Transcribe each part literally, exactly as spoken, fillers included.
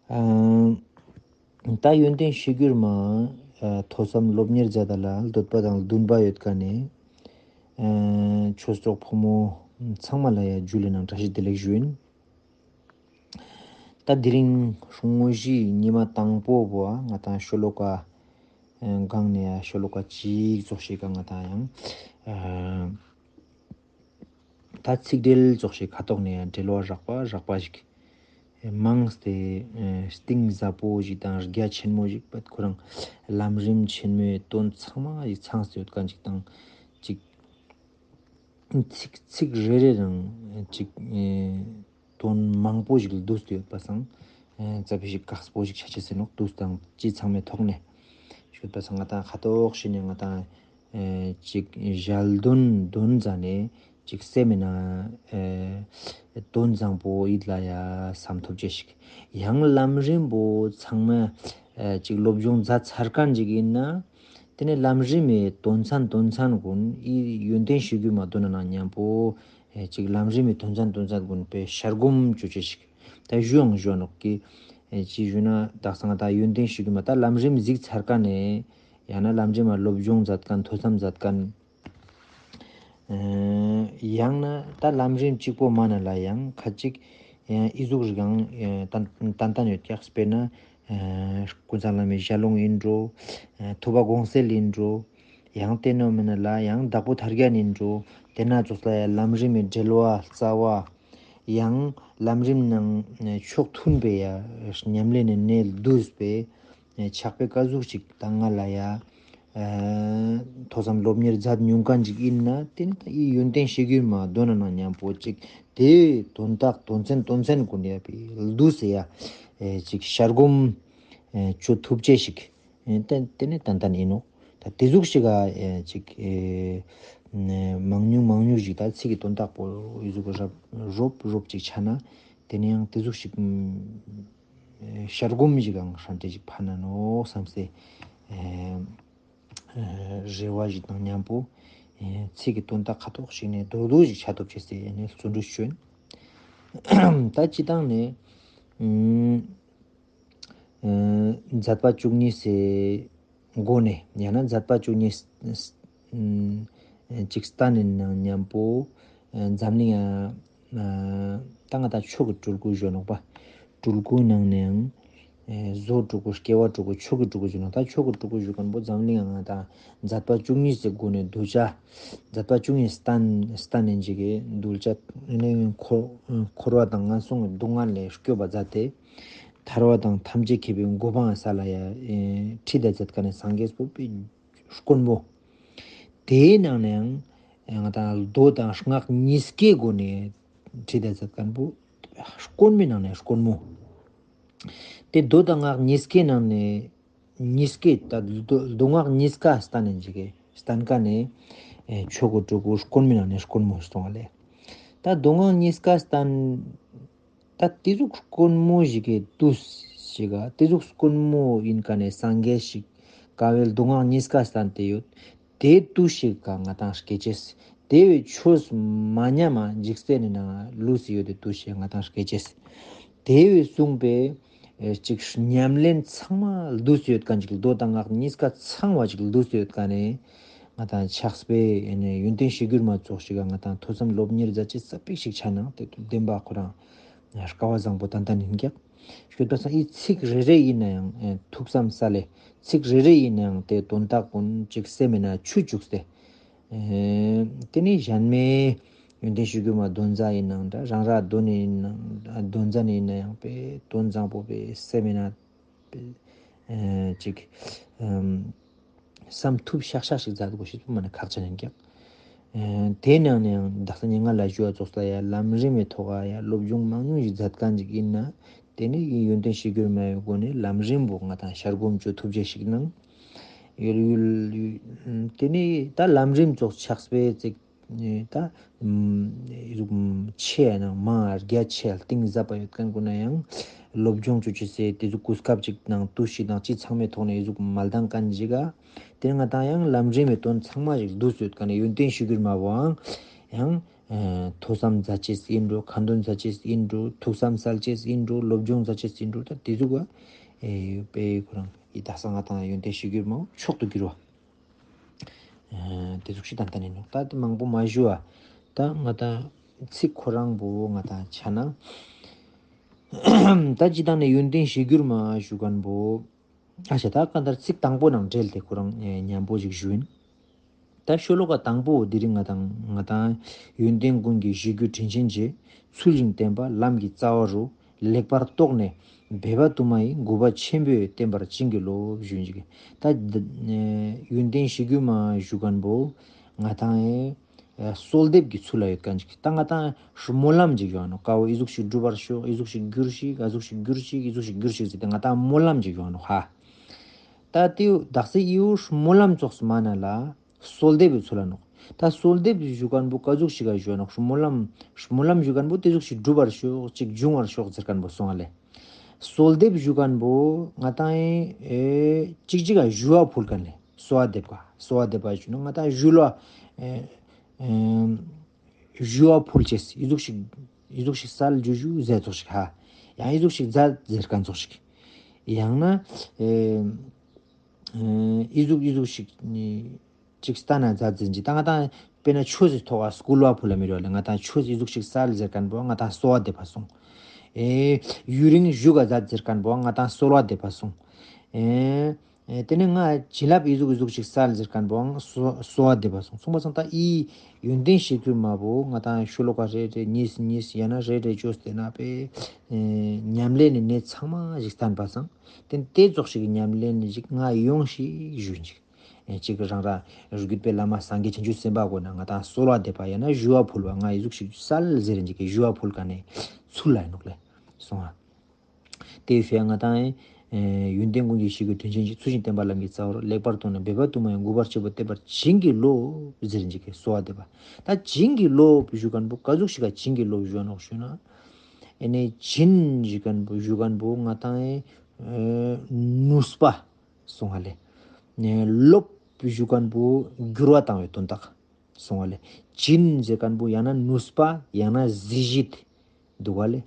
ཨ་ད་ཡོན་ཏན་གཞིར་གྱུར་མ་ཨ་ཐོས་བསམ་སློབ་གཉེར་མཛད་ད་ལ་འདོད་པ་དང་འདུན་པ་ཡོད་མཁན་ནི་ཨ་ཆོས་གྲོགས་ཕོ་མོ་ཚང་མ་ལ་ཡ་ཇུ་ལེ་ནང་བཀྲ་ཤིས་བདེ་ལེགས་ཞུ་ཡིན། ད་དེ་རིང་དངོས་གཞི་ཉི་མ་དང་པོ་བོ་ང་ཏང་ཤོ་ལོ་ཀ་ཨ་སྒང་ནས་ཡ་ཤོ་ལོ་ཀ་གཅིག་ཙོགས་ཤིག་ག་ང་ཏང་ཡང་ཨ་ད་ཚིག་འགྲེལ་ཙོགས་ཤིག་ཁ་ཐོག་ནས་ཡང་འགྲེལ་བ་རགས་པ་རགས་པ་ཞིག་མངས་ཏེ་ཨ་གཏིང་ཟབ་པོ་ཞིག་དང་རྒྱ་ཆེན་མོ་ཞིག་པད་ཁོ་རང་ལམ་རིམ་ཆེན་མོའི་དོན་ཚང་མ་ཞིག་ཚང་སྟེ་ཡོད་མཁན་ཞིག་དང་ཅིག་ཚིག་ཚིག་རེ་རེ་རང་ཅིག་ཨ་དོན་མང་པོ་ཞིག་བསྡུས་ཏེ་ཡོད་པ་སང་ཨ་ཙ་པིག་ཞིག་ཁག་པོ་ཞིག་ཆ་ཅེས་ཡིན་ནོག། བསྡུས་དང་ཅི་ཚང་མའི་ཐོག་ནས་ཞུས་པ་སང་ང་ཏང་ཁ་ཐོག་ཤི་ནས་ང་ཏང་ཨ་ཅིག་ཞལ་འདོན་འདོན་ཟ་ནས་ཅིག་སེམས་ན་ཨ་དོན་བཟང་པོ་ཡིད་ལ་ཡ་བསམ་ཐུབ་ཅེས་ཞིག། ཡང་ལམ་རིམ་པོ་ཚང་མ་ཨ་ཅིག་སློབ་སྦྱོང་མཛད་ཚར་མཁན་ཞིག་ཡིན་ན་དེ་ནས་ལམ་རིམ་མི་དོན་ཚན་དོན་ཚན་ཀུན་ཨི་ཡོན་ཏན་གཞིར་གྱུར་མ་འདོན་ན་ན་མཉམ་པོ་ཨེ་ཅིག་ལམ་རིམ་མི་དོན་ཚན་དོན་ཚན་ཀུན་པའི་ཤར་སྒོམ་ཅོ་ཅེས་ཞིག་ད་ཞུ་ཡང་ཞུ་ནོག་གི། ཨེ་ཅི་ཞུ་ན་དག་ས་ང་ད་ཡོན་ཏན་གཞིར་གྱུར་མ་ད་ལམ་རིམ་གཟིགས་ཚར་མཁན་ནས་ཡང་ན་ལམ་རིམ་མ་སློབ་སྦྱོང་མཛད་མཁན་ཐོས་བསམ་མཛད་མཁན་ཨེ་ཡང་ན་ད་ལམ་རིམ་གཅིག་པོ་མ་ན་ལ་ཡང་ཁ་ཅིག་ཨེ་ཨི་ཟུག་རིགས་ཡང་ཨེ་ཏན་ཏན་ཏན་ཡོད་ཀྱག། དཔེར་ན་ཨེ་ཀུན་བཟང་བླ་མའི་ཞལ་ལུང་ཡིན་འགྲོ། ཨེ་ཐུབ་པ་དགོངས་གསལ་ཡིན་འགྲོ། ཡང་དེ་ནོ་མིན་ན་ལ་ཡང་དྭགས་པོ་ཐར་རྒྱན་ཡིན་འགྲོ། དེ་ན་ཙོགས་ལ་ཡང་ལམ་རིམ་མི་འགྲེལ་བ་རྩ་བ། ཡང་ལམ་རིམ་ནང་ཕྱོགས་མཐུན་པའི་ཡ་ཉམས་ལེན་ནི་གནད་བསྡུས་པའི་ཕྱག་དཔེ་ཀ་ཟུག་ཅིག་དང་ང་ལ་ཡ་ཐོས་བསམ་སློབ་གཉེར་མཛད་མྱོང་མཁན་ཅིག་ཡིན་ན་དེ་ནི་ད་ཡི་ཡོན་ཏན་གཞིར་གྱུར་མ་འདོན་ན་ན་མཉམ་པོ་ཅིག་དེའི་དོན་དག་དོན་ཚན་དོན་ཚན་ཀུན་ཡ་བསྡུས་ཏེ་ཡ་ཅིག་ཤར་སྒོམ་ཅོ་ཐུབ་ཅེས་ཞིག་དེ་ནི་ཏན་ཏན་ཡིན་ནོག། ད་དེ་ཟུག་ཞིག་ག་ཅིག་མང་ཉུང་མང་ཉུང་ཞིག་ད་ཚིག་གི་དོན་དག་པོ་ཡི་ཟུག་རོབ་རོབ་ཅིག་ཆ་ན་དེ་ནི་ཡང་དེ་ཟུག་ཞིག་ཤར་སྒོམ་ཞིག་གང་ཧྲན་ཏེ་ཞིག་ཕན་ན་ནོག་བསམ་སྟེ་རེ་བ་ཞིག་དང་མཉམ་པོ་ཚིག་གི་དོན་དག་ཁ་ཐོག་ཞིག་ནས་རྡོག་རྡོག་ཞིག་ཆ་ཐུབ་ཅེས་སེ་ནས་བརྩོན་འགྲུས་ཞུ་ཡིན། ད་སྤྱི་བཏང་ནས་མཛད་པ་བཅུ་གཉིས་སི་སྒོ་ནས་ཡང་ན་མཛད་པ་བཅུ་གཉིས་ཅིག་སྟན་ནས་ནང་མཉམ་པོ་འཛམ་གླིང་ཡང་ད་ང་ད་ཆོས་ཀྱི་སྤྲུལ་སྐུ་ཞུ་ནོག་པ། སྤྲུལ་སྐུ་ནང་ནས་ཡང་བཟོ་སྤྲུལ་སྐུ་སྐྱེ་བ་སྤྲུལ་སྐུ་ཆོས་ཀྱི་སྤྲུལ་སྐུ་ཞུ་ནོག། ད་ཆོས་ཀྱི་སྤྲུལ་སྐུ་ཞུ་མཁན་པོ་འཛམ་གླིང་ཡང་ང་ད་མཛད་པ་བཅུ་གཉིས་སི་སྒོ་ནས་གདུལ་བྱ་མཛད་པ་བཅུ་གཉིས་སྟན་སྟན་ནས་ཅིག་གི་གདུལ་བྱ་ནི་འཁོར་བ་དང་ངན་སོང་གི་སྡུག་བསྔལ་ལས་སྐྱོབ་པ་མཛད་དེ། ཐར་པ་དང་ཐམས་ཅད་མཁྱེན་པའི་གོ་འཕང་ས་ལ་ཡ་ཁྲིད་དེ་མཛད་མཁན་ནི་སངས་རྒྱས་པོ་དཔེ་དཀོན་མོ། དེའི་ནང་ནས་ཡང་ང་ད་མདོ་དང་སྔགས་གཉིས་ཀའི་སྒོ་ནས་ཁྲིད་དེ་མཛད་མཁན་པོ་དཀོན་མོའི་ནང་ནས་དཀོན་མོ། དེ་མདོ་དང་སྔགས་གཉིས་ཀའི་ནང་ནས་གཉིས་ཀའི་ད་མདོ་མདོ་སྔགས་གཉིས་ཀ་སྟན་ནས་ཅིག་གི་སྟན་མཁན་ནི་ཆོས་ཀྱི་སྤྲུལ་སྐུ་དཀོན་མོའི་ནང་ནས་དཀོན་མོ་སོང་བ་ལས། ད་མདོ་སྔགས་གཉིས་ཀ་སྟན་ད་དེ་ཟུག་དཀོན་མོ་ཞིག་གི་དུས་ཞིག་ག་དེ་ཟུག་དཀོན་མོ་ཡིན་མཁན་ནི་སངས་རྒྱས་ཤིག་ག་བའི་མདོ་སྔགས་གཉིས་ཀ་སྟན་ཏེ་ཡོད། དེ་དུས་ཤིག་ག་ང་ཏང་སྐྱེ་ཅེས། དེ་བའི་ཆོས་མ་ཉམས་མ་འཇིག་རྟེན་ནི་ནང་ལུས་སུ་ཡོད་དེ་དུས་ཤིག་ང་ཏང་སྐྱེ་ཅེས། དེ་བའི་གསུངས་པའི་ཨེ་ཅིག་ཉམས་ལེན་ཚང་མ་ལུས་སུ་ཡོད་མཁན་ཅིག་མདོ་དང་སྔགས་གཉིས་ཀ་ཚང་བ་ཅིག་ལུས་སུ་ཡོད་མཁན་ནི་ང་ཏང་ཕྱག་དཔེ་ཡོན་ཏན་གཞིར་གྱུར་མ་ཙོགས་ཤིག་ག་ང་ཏང་ཐོས་བསམ་སློབ་གཉེར་མཛད་ཅེས་ཙ་པིག་ཞིག་ཆ་ནང་དེ་དུས་བདེན་པ་ཁོ་རང་སྐལ་བ་བཟང་པོ་ཏན་ཏན་ཡིན་ཀྱག། ཞུས་པ་སང་ཨི་ཚིག་རེ་རེ་ཡིན་ན་ཡང་ཨེ་ཐུགས་བསམ་ས་ལེ། ཚིག་རེ་རེ་ཡིན་ན་ཡང་དེ་དོན་དག་ཀུན་ཅིག་སེམས་ན་ཆུད་བཅུག་སྟེ། ཨེ་དེ་ནི་གཞན་མའི་ཡོན་ཏན་གཞིར་གྱུར་མ་འདོན་ཟ་ཡིན་ནའང་འདྲ་རང་ར་འདོན་ཡིན་ནའང་འདོན་ཟ་ནི་ཡིན་ན་ཡང་དཔེ་དོན་བཟང་པོ་དཔེ་སེམས་ན་དཔེ་ཨེ་ཅིག་ཨམ་བསམ་ཐུབ་ཤག་ཤག་ཞིག་མཛད་དགོས་ཤེས་པོ་མ་ནི་ཁག་ཅན་ཡིན་ཀྱག། ཨེ་དེ་ནང་ནས་ཡང་དག་ས་ཉེ་ང་ལ་ཞུ་བ་ཙོགས་ལ་ཡ་ལམ་རིམ་མི་ཐོག་ག་ཡ་སློབ་སྦྱོང་མང་ཉུང་ཞིག་མཛད་མཁན་ཅིག་ཡིན་ན་དེ་ནི་ཡོན་ཏན་གཞིར་གྱུར་མའི་སྒོ་ནས་ལམ་རིམ་པོ་ང་ཏང་ཤར་སྒོམ་བཅོ་ཐུབ་ཅེས་ཤིག་ནང་ཡོད་ཡོད། དེ་ནི་ད་ལམ་རིམ་ཙོགས་ཕྱག་དཔེ་ཅིག་ད་ཨི་ཟུག་ཆེ་ནང་མ་རྒྱ་ཆེ་གཏིང་ཟབ་པ་ཡོད་མཁན་ཀུན་ན་ཡང་སློབ་སྦྱོང་བཅོ་ཅེས་སེ་དེ་ཟུག་གོ་སྐབས་ཅིག་ནང་དུས་ཤིག་དང་ཅི་ཚང་མའི་ཐོག་ནས་ཨི་ཟུག་མ་ལྡང་མཁན་ཞིག་ག་དེ་ང་ཏང་ཡང་ལམ་རིམ་མི་དོན་ཚང་མ་ཞིག་བསྡུས་ཡོད་མཁན་ནི་ཡོན་ཏན་གཞིར་གྱུར་མ་བོའང་ཡང་ ཨེ་ཐོས་བསམ་མཛད་ཅེས་ཨིན་འགྲོ། ཁ་འདོན་མཛད་ཅེས་ཨིན་འགྲོ། ཐུགས་བསམ་གསལ་ཅེས་ཨིན་འགྲོ། སློབ་སྦྱོང་མཛད་ཅེས་ཨིན་འགྲོ། ད་དེ་ཟུག་ག་ཨེ་དཔེ་ཁོ་རང་ཨི་དག་ས་ང་དང་ཡོན་ཏན་གཞིར་གྱུར་མ་མཆོག་ཏུ་གྱུར་བ། ཨེ་དེ་ཟུག་ཤིག་ཏན་ཏན་ཨིན་ནོག། ད་དེ་མང་པོ་མ་ཞུ་བ། ད་ང་དང་ཚིག་ཁོ་རང་བོ་ང་དང་ཆ་ན། ད་སྤྱིར་བཏང་ནས་ཡོན་ཏན་གཞིར་གྱུར་མ་ཞུ་མཁན་བོ། ཨ་ཤ་ད་གང་ལྟར་ཚིག་དང་པོ་ནང་འབྲེལ་ཏེ་ཁོ་རང་ཨེ་མཉམ་པོ་ཞིག་ཞུ་ཡིན། ད་ཤོ་ལོ་ཀ་དང་པོ་དེ་རིང་ང་དང་ང་དང་ཡོན་ཏན་ཀུན་གྱི་གཞིར་གྱུར་དྲིན་ཅན་རྗེ། ཚུལ་བཞིན་བསྟེན་པ་ལམ་གྱི་རྩ་བ་རུ། ལེགས་པར་རྟོགས་ནས་འབད་པ་དུ་མ་ཡིས། གུས་པ་ཆེན་པོས་བསྟེན་པར་བྱིན་གྱིས་རློབས་ཞུ་ཡིན་ཅིག། ད་ཨེ་ཡོན་ཏན་གཞིར་གྱུར་མ་ཞུ་མཁན་བོ་ང་དང་ཨེ་གསོལ་འདེབས་ཀྱི་ཚུལ་ལ་ཡོད་མཁན་ཅིག། ད་ང་དང་སྨོན་ལམ་ཅིག་ཡོང་ནོག། ཀ་བོ་ཨི་ཟུག་ཤིག་འགྲུབ་པར་ཤོག། ཨི་ཟུག་ཤིག་གྱུར་ཤིག། ཨ་ཟུག་ཤིག་གྱུར་ཤིག། ཨི་ཟུག་ཤིག་གྱུར་ཤིག་ཟེར་ཏེ་ང་དང་སྨོན་ལམ་ཅིག་ཡོང་ནོག་ཧ། ད་དེའུ་དག་ས་ཨིའུ་སྨོན་ལམ་ཙོགས་སུ་མ་ན་ལ་གསོལ་འདེབས་ཀྱི་ཚུལ་ལ་ནོག། ད་གསོལ་འདེབས་ཞུ་མཁན་བོ་ཀ་ཟུག་ཤིག་ག་ཞུ་ནོག། སྨོན་ལམ་སྨོན་ལམ་ཞུ་མཁན་བོ་དེ་ཟུག་ཤིག་འགྲུབ་པར་ཤོག། ཅིག་འབྱུང་བར་ཤོག་ཟེར་མཁན་བོ་སོང་ཨ་ལེ། གསོལ་འདེབས་ཞུ་མཁན་བོ་ང་དང་ཨེ་ཅིག་ཅིག་ག་ཞུ་བ་ཕུལ་མཁན་ལེ། གསོལ་བ་འདེབས་པ། གསོལ་བ་འདེབས་པ་ཞུ་ན་ང་དང་ཞུ་ལ་ཨེ་ཨེ་ཞུ་བ་ཕུལ་ཅེས། ཨི་ཟུག་ཤིག་ཨི་ཟུག་ཤིག་སལ་ཞུ་ཞུ་ཟེར་ཙོགས་ཤིག་ཧ། ཡང་ཨི་ཟུག་ཤིག་མཛད་ཟེར་མཁན་ཙོགས་ཤིག། ཡང་ན་ཨེ་ཨེ་ཨི་ཟུག་ཨི་ཟུག་ཤིག་ནི་ཅིག་སྟན་ན་མཛད་ཟེར་ཅིག། ད་ང་དང་དཔེར་ན་ཆོས་སི་ཐོག་ག་སྐུལ་བ་ཕུལ་ལ་མི་རོ་ལེ། ང་དང་ཆོས་ཨི་ཟུག་ཤིག་སལ་ཟེར་མཁན་བོ་ང་དང་གསོལ་བ་འདེབས་པ་སོང་། ཨེ་ཡུན་རིང་བཞུགས་ག་མཛད་ཟེར་མཁན་བོ་ང་དང་གསོལ་བ་འདེབས་པ་སོང་། ཨེ་ཨེ་དེ་ནས་ང་བྱིན་རླབས་ཨི་ཟུག་ཨི་ཟུག་ཅིག་སལ་ཟེར་མཁན་བོའང་གསོལ་གསོལ་བ་འདེབས་པ་སོང་། སོང་པ་སང་ད་ཨི་ཡོན་ཏན་གཞིར་གྱུར་མ་བོ་ང་དང་ཤོ་ལོ་ཀ་རེ་རེ་གཉིས་གཉིས་ཡང་ན་རེ་རེ་བཅོས་ཏེ་ན་པའི་ཨེ་ཉམས་ལེན་ནི་གནད་ཚང་མ་ཞིག་བསྟན་པ་སང་། དེ་དེ་ཙོགས་ཤིག་གི་ཉམས་ལེན་ནི་ཞིག་ང་ཡོང་ཞིག་ཞུ་ཞིག། ཨེ་གཅིག་རང་རང་བརྒྱུད་པའི་བླ་མ་སངས་རྒྱས་བྱང་ཆུབ་སེམས་དཔའ་ཀུན་ན་ང་དང་གསོལ་བ་འདེབས་པ་ཡང་ན་ཞུ་བ་ཕུལ་བ་ང་ཨི་ཟུག་ཤིག་སལ་ཟེར་ཅིག་གི་ཞུ་བ་ཕུལ་མཁན་ནི་ཚུལ་ལ་ཡིན་ནོག་ལེ། སོང་ཨ། དེ་ཕིའ་ང་དང་ཨེ་ཡོན་ཏན་ཀུན་གྱི་གཞིར་གྱུར་དྲིན་ཅན་རྗེ། ཚུལ་བཞིན་བསྟེན་པ་ལམ་གྱི་རྩ་བ་རུ། ལེགས་པར་རྟོགས་ནས་འབད་པ་དུ་མ་ཡིས། གུས་པ་ཆེན་པོས་བསྟེན་པར་བྱིན་གྱིས་རློབས་ཟེར་ཅིག་གི་གསོལ་བ་འདེབས་པ། ད་བྱིན་གྱིས་རློབས་ཞུ་མཁན་བོ་ཀ་ཟུག་ཤིག་ག་བྱིན་གྱིས་རློབས་ཞུ་ནོག་ཞུ་ན། ཨེ་ནས་བྱིན་ཞུ་མཁན་བོ་ཞུ་མཁན་བོ་ང་དང་ཨེ་ནུས་པ་སོང་ཧ་ལེ། ནས་རློབས་ཞུ་མཁན་བོ་འགྱུར་བ་བཏང་བའི་དོན་དག་སོང་ཧ་ལེ། བྱིན་ཟེར་མཁན་བོ་ཡང་ན་ནུས་པ་ཡང་ན་གཟི་བརྗིད་འདུག་ག་ལེ།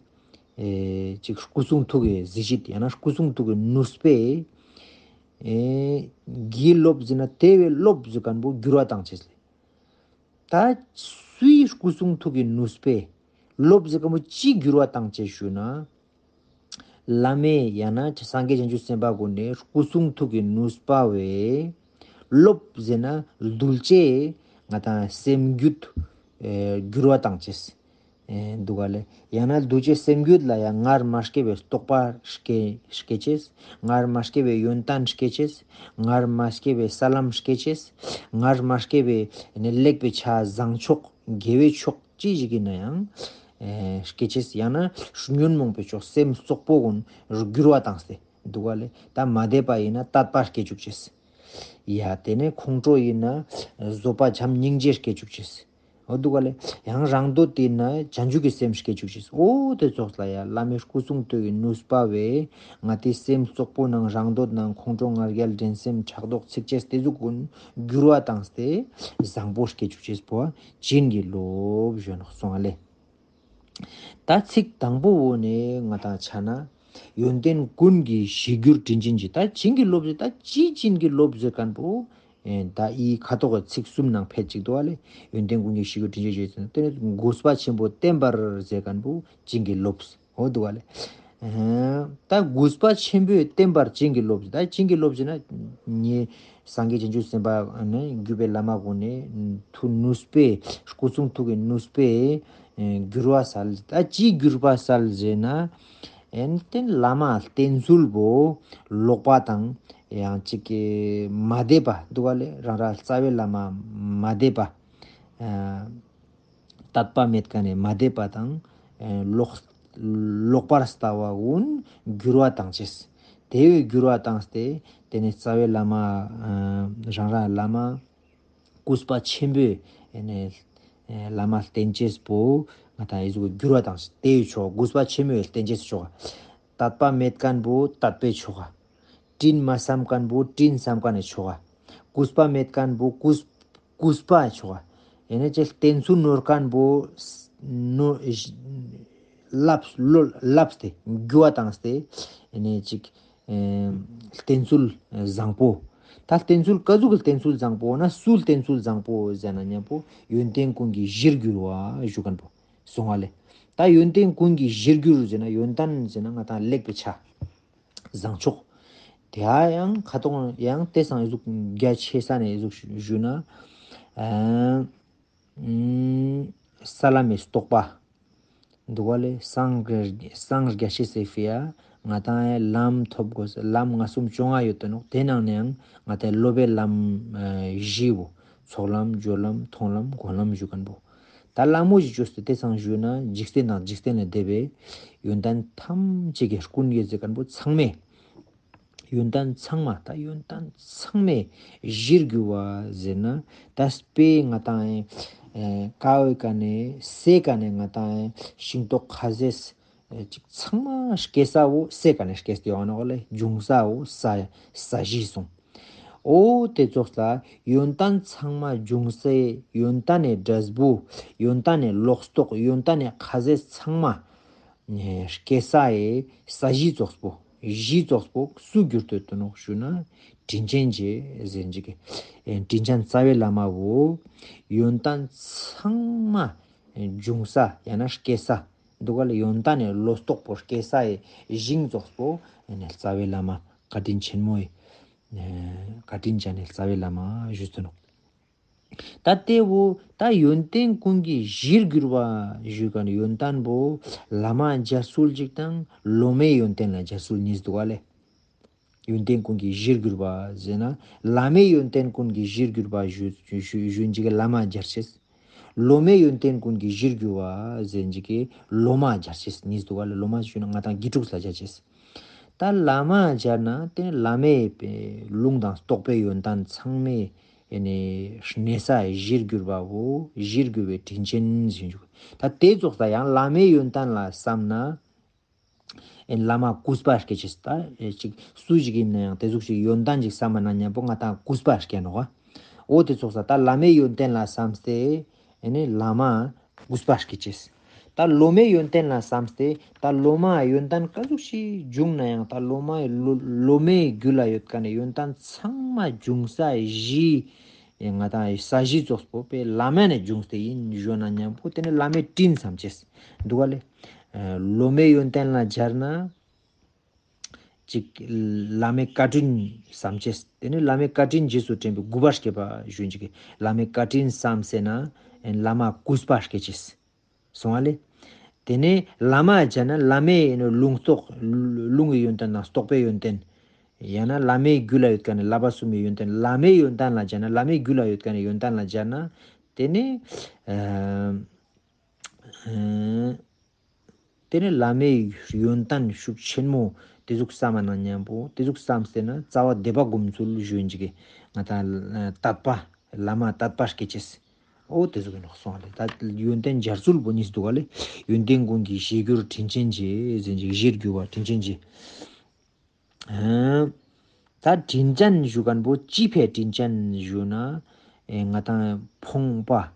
ཨེ་ཅིག་སྐུ་གསུང་ཐུགས་ཀྱི་གཟི་བརྗིད་ཡང་ན་སྐུ་གསུང་ཐུགས་ཀྱི་ནུས་པས་ཨེ་གྱིས་རློབས་ཟེར་ན་དེ་བས་རློབས་ཟེར་མཁན་བོ་འགྱུར་བ་བཏང་ཅེས་ལེ། ད་སུའི་སྐུ་གསུང་ཐུགས་ཀྱི་ནུས་པས་རློབས་ཟེར་མཁན་བོ་ཅི་འགྱུར་བ་བཏང་ཅེས་ཞུ་ན། བླ་མའི་ཡང་ན་སངས་རྒྱས་བྱང་ཆུབ་སེམས་དཔའ་ཀུན་ནི་སྐུ་གསུང་ཐུགས་ཀྱི་ནུས་པ་བས་རློབས་ཟེར་ན་གདུལ་བྱའི་ང་དང་སེམས་རྒྱུད་ཨེ་འགྱུར་བ་བཏང་ཅེས་ཨེ་འདུག་ག་ལེ། ཡང་ན་གདུལ་བྱའི་སེམས་རྒྱུད་ལ་ཡང་སྔར་མ་སྐྱེས་པའི་རྟོགས་པ་སྐྱེ་སྐྱེ་ཅེས། སྔར་མ་སྐྱེས་པའི་ཡོན་ཏན་སྐྱེ་ཅེས། སྔར་མ་སྐྱེས་པའི་ས་ལམ་སྐྱེ་ཅེས། སྔར་མ་སྐྱེས་པའི་ནི་ལེགས་པའི་ཆ་བཟང་ཕྱོགས་དགེ་བའི་ཕྱོགས་ཅི་ཞིག་ཡིན་ན་ཡང་ཨེ་སྐྱེ་ཅེས། ཡང་ན་ཉོན་མོངས་པའི་ཕྱོགས་སེམས་ཙོག་པོ་ཀུན་འགྱུར་བ་བཏང་སྟེ་འདུག་ག་ལེ། ད་མ་དད་པ་ཡིན་ན་དད་པ་སྐྱེ་བཅུག་ཅེས། ཡ་དེ་ནས་ཁོང་ཁྲོ་ཡིན་ན་བཟོད་པ་བྱམས་སྙིང་རྗེ་སྐྱེ་བཅུག་ཅེས། འོ་འདུག་ག་ལེ། ཡང་རང་འདོད་ཡིན་ན་བྱང་ཆུབ་ཀྱི་སེམས་སྐྱེ་བཅུག་ཅེས། འོ་དེ་ཙོགས་ལ་ཡ་བླ་མའི་སྐུ་གསུང་ཐུགས་ཀྱི་ནུས་པ་བས་ང་དེ་སེམས་ཙོག་པོ་ནང་རང་འདོད་ནང་ཁོང་ཁྲོ་ང་རྒྱལ་འགྲན་སེམས་ཕྲག་དོག་ཚིག་ཅེས་དེ་ཟུག་ཀུན་འགྱུར་བ་བཏང་སྟེ་བཟང་པོ་སྐྱེ་བཅུག་ཅེས་པོ་བྱིན་གྱིས་རློབས་ཞུ་ནོག་སོང་ཨ་ལེ། ད་ཚིག་དང་པོ་བོ་ནས་ང་དང་ཆ་ན་ཡོན་ཏན་ཀུན་གྱི་གཞིར་གྱུར་དྲིན་ཅན་རྗེ། ད་བྱིན་གྱིས་རློབས་ཟེར་ད་ཅི་བྱིན་གྱིས་རློབས་ཟེར་མཁན་བོ་ཨེ་ད་ཨི་ཁ་ཐོག་གི་ཚིག་གསུམ་ནང་ཕེད་ཅིག་འདུག་ག་ལེ། ཡོན་ཏན་ཀུན་གྱི་གཞིར་གྱུར་དྲིན་ཅན་རྗེ་ཟེར་དེ་ནས་གུས་པ་ཆེན་པོས་བསྟེན་པར་ཟེར་མཁན་བོ་བྱིན་གྱིས་རློབས། འོ་འདུག་ག་ལེ། ཨ་ད་གུས་པ་ཆེན་པོས་བསྟེན་པར་བྱིན་གྱིས་རློབས། ད་བྱིན་གྱིས་རློབས་ཟེར་ན་ངའི་སངས་རྒྱས་བྱང་ཆུབ་སེམས་དཔའ་ནི་བརྒྱུད་པའི་བླ་མ་ཀུན་ནི་ཐུགས་ནུས་པས་སྐུ་གསུང་ཐུགས་ཀྱི་ནུས་པས་ཨེ་འགྱུར་བ་སལ། ད་ཅི་འགྱུར་བ་སལ་ཟེར་ན་ཨེ་དེ་བླ་མ་བསྟེན་ཚུལ་བོ་ལོག་པ་དང་ཡང་ཅིག་གི་མ་དད་པ་འདུག་ག་ལེ། རང་རང་རྩ་བའི་བླ་མ་མ་དད་པ། ཨ་དད་པ་མེད་མཁན་ནི་མ་དད་པ་དང་ཨེ་ལོག་ལོག་པར་ལྟ་བ་ཀུན་འགྱུར་བ་བཏང་ཅེས། དེ་བས་འགྱུར་བ་བཏང་སྟེ་དེ་ནས་རྩ་བའི་བླ་མ་ཨ་རང་རང་བླ་མ་གུས་པ་ཆེན་པོས་ཨེ་ནས་ཨེ་བླ་མ་བསྟེན་ཅེས་པོ་ང་དང་ཨི་ཟུག་འགྱུར་བ་བཏང་ཅེས། དེ་བས་ཆོག། གུས་པ་ཆེན་པོས་བསྟེན་ཅེས་ཆོག། དད་པ་མེད་མཁན་བོ་དད་པས་ཆོག། དྲིན་མ་བསམ་མཁན་བོ་དྲིན་བསམ་མཁན་ནས་ཆོག། གུས་པ་མེད་མཁན་བོ་གུས་གུས་པ་ཆོག། ཨེ་ནེ་ཅིག་བསྟེན་ཚུལ་ནོར་མཁན་པོ་ནོ་ལབས་ལོ་ལབས་ཏེ་རྒྱུ་བ་བཏང་སྟེ་ཨེ་ནེ་ཅིག་ཨེ་བསྟེན་ཚུལ་བཟང་པོ། ད་བསྟེན་ཚུལ་ག་ཟུག་གི་བསྟེན་ཚུལ་བཟང་པོ་ན་སུ་བསྟེན་ཚུལ་བཟང་པོ་ཟེར་ན་མཉམ་པོ་ཡོན་ཏན་ཀུན་གྱི་གཞིར་གྱུར་བ་ཞུ་མཁན་པོ་སོང་བ་ལེ། ད་ཡོན་ཏན་ཀུན་གྱི་གཞིར་གྱུར་ཟེར་ན་ཡོན་ཏན་ཟེར་ན་ང་ཏང་ལེགས་པའི་ཆ། བཟང་ཕྱོགས། དེ་ཡང་ཁ་ཏོང་ཡང་དེ་སང་ཨི་ཟུག་རྒྱ་ཆེ་ས་ནས་ཨི་ཟུག་ཞུ་ན། ཨ་ས་ལམ་མི་རྟོགས་པ། འདུག་ག་ལེ། སངས་རྒྱས་སངས་རྒྱས་ཤེས་སི་ཕི་ཡ་ང་ཏང་ལམ་ཐོབ་དགོས། ལམ་ལྔ་གསུམ་བཅོ་ལྔ་ཡོད་དོ་ནོག་དེ་ནང་ནས་ཡང་ང་ཏང་སློབ་པའི་ལམ་བཞི་བོ། ཚོགས་ལམ་སྦྱོར་ལམ་མཐོང་ལམ་སྒོམ་ལམ་ཞུ་མཁན་པོ། ད་ལ་མོ་ཞིག་བཅོས་ཏེ་དེ་སང་ཞུས་ན་འཇིག་རྟེན་དང་འཇིག་རྟེན་ལས་འདས་པའི་ཡོན་ཏན་ཐམས་ཅད་ཀྱི་ཀུན་དགའི་ཟེར་མཁན་པོ་ཚང་མས། ཡོན་ཏན་ཚང་མ་ད་ཡོན་ཏན་ཚང་མའི་གཞིར་གྱུར་བ་ཟེར་ན་ད་དཔེ་ང་ཏང་ཨེ་ཀ་བའི་ཀ་ནས་སའི་ཀ་ནས་ང་ཏང་ཨེ་ཤིང་ཏོག་ཁ་ཟས་ཨེ་ཅིག་ཚང་མ་སྐྱེ་ས་བོ་སའི་ཀ་ནས་སྐྱེས་ཏེ་ཡོང་ནོག་ལེ། འབྱུང་ས་བོ་ས་ས་གཞི་སོང་། འོ་དེ་ཙོགས་ལ་ཡོན་ཏན་ཚང་མ་འབྱུང་སའི་ཡོན་ཏན་ནི་འབྲས་བུ། ཡོན་ཏན་ནི་ལོག་རྟོག་ཡོན་ཏན་ནི་ཁ་ཟས་ཚང་མ་ནི་སྐྱེ་སའི་ས་གཞི་ཙོགས་པོ་གཞི་ཙོགས་པོ་སུ་གྱུར་ཏེ་ཡོད་དོ་ནོག་ཞུ་ན་དྲིན་ཅན་རྗེ་ཟེར་ཅིག་གི་ཨེ་དྲིན་ཅན་རྩ་བའི་བླ་མ་བོ་ཡོན་ཏན་ཚང་མ་འབྱུང་ས་ཡང་ན་སྐྱེ་ས་འདུག་ག་ལེ། ཡོན་ཏན་ནི་ལོ་ཏོག་པོ་སྐྱེ་སའི་ཞིང་ཙོགས་པོ་ཨེ་ནི་རྩ་བའི་བླ་མ་བཀའ་དྲིན་ཆེན་མོའི་ཨེ་བཀའ་དྲིན་ཅན་ནི་རྩ་བའི་བླ་མ་ཞུས་ཏེ་ནོག་ད་དེ་བོ་ད་ཡོན་ཏན་ཀུན་གྱི་གཞིར་གྱུར་པ་ཞུ་མཁན་ཡོན་ཏན་བོ་བླ་མ་སྦྱར་སྲོལ་ཅིག་དང་སློབ་མའི་ཡོན་ཏན་ལ་སྦྱར་སྲོལ་གཉིས་འདུག་ག་ལེ། ཡོན་ཏན་ཀུན་གྱི་གཞིར་གྱུར་པ་ཟེར་ན་བླ་མའི་ཡོན་ཏན་ཀུན་གྱི་གཞིར་གྱུར་པ་ཞུ་ཞུ་ཞུ་ཞུ་ཅིག་གི་བླ་མ་སྦྱར་ཅེས། སློབ་མའི་ཡོན་ཏན་ཀུན་གྱི་གཞིར་གྱུར་པ་ཟེར་ཅིག་གི་སློབ་མ་སྦྱར་ཅེས་གཉིས་འདུག་ག་ལེ། སློབ་མ་ཞུ་ན་ང་ཏང་དགེ་ཕྲུག་ལ་སྦྱར་ཅེས། ད་བླ་མ་སྦྱར་ན་དེ་བླ་མའི་ལུང་དང་རྟོགས་པའི་ཡོན་ཏན་ཚང་མའི་ཨེ་ནི་གནས་ས་གཞིར་གྱུར་པ་བོ་གཞིར་གྱུར་པའི་དྲིན་ཅན་ཟེར་ཞུ། ད་དེ་ཙོགས་ད་ཡང་བླ་མའི་ཡོན་ཏན་ལ་བསམ་ན་ཨེ་བླ་མ་གུས་པ་སྐྱེ་ཅེས། ད་ཨེ་ཅིག་སུ་ཞིག་ཡིན་ན་ཡང་དེ་ཟུག་ཞིག་ཡོན་ཏན་ཞིག་བསམ་པ་ན་མཉམ་པོ་ང་ཏང་གུས་པ་སྐྱེ་ནོག་འོ་དེ་ཙོགས་ད་བླ་མའི་ཡོན་ཏན་ལ་བསམས་ཏེ་ཨེ་ནི་བླ་མ་གུས་པ་སྐྱེ་ཅེས། ད་སློབ་མའི་ཡོན་ཏན་ལ་བསམས་ཏེ་ད་སློབ་མ་ཡོན་ཏན་ག་ཟུག་ཞིག་བྱུང་ན་ཡང་ད་སློབ་མའི་སློབ་སློབ་མའི་རྒྱུད་ལ་ཡོད་མཁན་ནི་ཡོན་ཏན་ཚང་མ་འབྱུང་ས་གཞི་ང་ཏང་ས་གཞི་ཙོགས་པོ་དཔེ་བླ་མ་ནས་བྱུང་སྟེ་ཡིན་ཞུ་ན་མཉམ་པོ་དེ་ནི་བླ་མའི་དྲིན་བསམ་ཅེས་འདུག་ག་ལེ། སློབ་མའི་ཡོན་ཏན་ལ་སྦྱར་ན། ཅིག་བླ་མའི་བཀའ་དྲིན་བསམ་ཅེས། དེ་ནི་བླ་མའི་བཀའ་དྲིན་རྗེས་སུ་དྲན་པའི་གུས་པ་སྐྱེས་པ་ཞུ་ཅིག་གི་བླ་མའི་བཀའ་དྲིན་བསམ་སེ་ན་བླ་མ་གུས་པ་སྐྱེ་ཅེས། སོང་བ་ལེ། དེ་ནས་བླ་མ་སྦྱར་ན་བླ་མའི་ལུང་རྟོགས་ལུང་གི་ཡོན་ཏན་དང་རྟོགས་པའི་ཡོན་ཏན། ཡང་ན་བླ་མའི་རྒྱུད་ལ་ཡོད་མཁན་ནི་བསླབ་པ་གསུམ་པའི་ཡོན་ཏན་བླ་མའི་ཡོན་ཏན་ལ་སྦྱར་ན་བླ་མའི་རྒྱུད་ལ་ཡོད་མཁན་ནི་ཡོན་ཏན་ལ་སྦྱར་ན། དེ་ནས་ཨ། དེ་ནས་བླ་མའི་ཡོན་ཏན་ཤུགས་ཆེན་མོ་དེ་ཟུག་བསམ་ན་མཉམ་པོ་དེ་ཟུག་བསམ་སེ་ན་རྩ་བ་དད་པ་སྒོམ་ཚུལ་ཞུ་ཅིག་གི་ང་ཏང་དད་པ་བླ་མ་དད་པ་སྐྱེ་ཅེས། འོ་དེ་ཟུག་ཡིན་ནོག་སོང་བ་ལེ། ད་ཡོན་ཏན་སྦྱར་ཚུལ་པོ་གཉིས་འདུག་ག་ལེ། ཡོན་ཏན་ཀུན་གྱི་གཞིར་གྱུར་དྲིན་ཅན་རྗེ་ཟེར་ཅིག་གཞིར་གྱུར་པ་དྲིན་ཅན་རྗེ། ཨ་ད་དྲིན་ཅན་ཞུ་མཁན་པོ་ཅི་ཕིའ་དྲིན་ཅན་ཞུ་ན། ཨེ་ང་ཏང་ཕོངས་པ།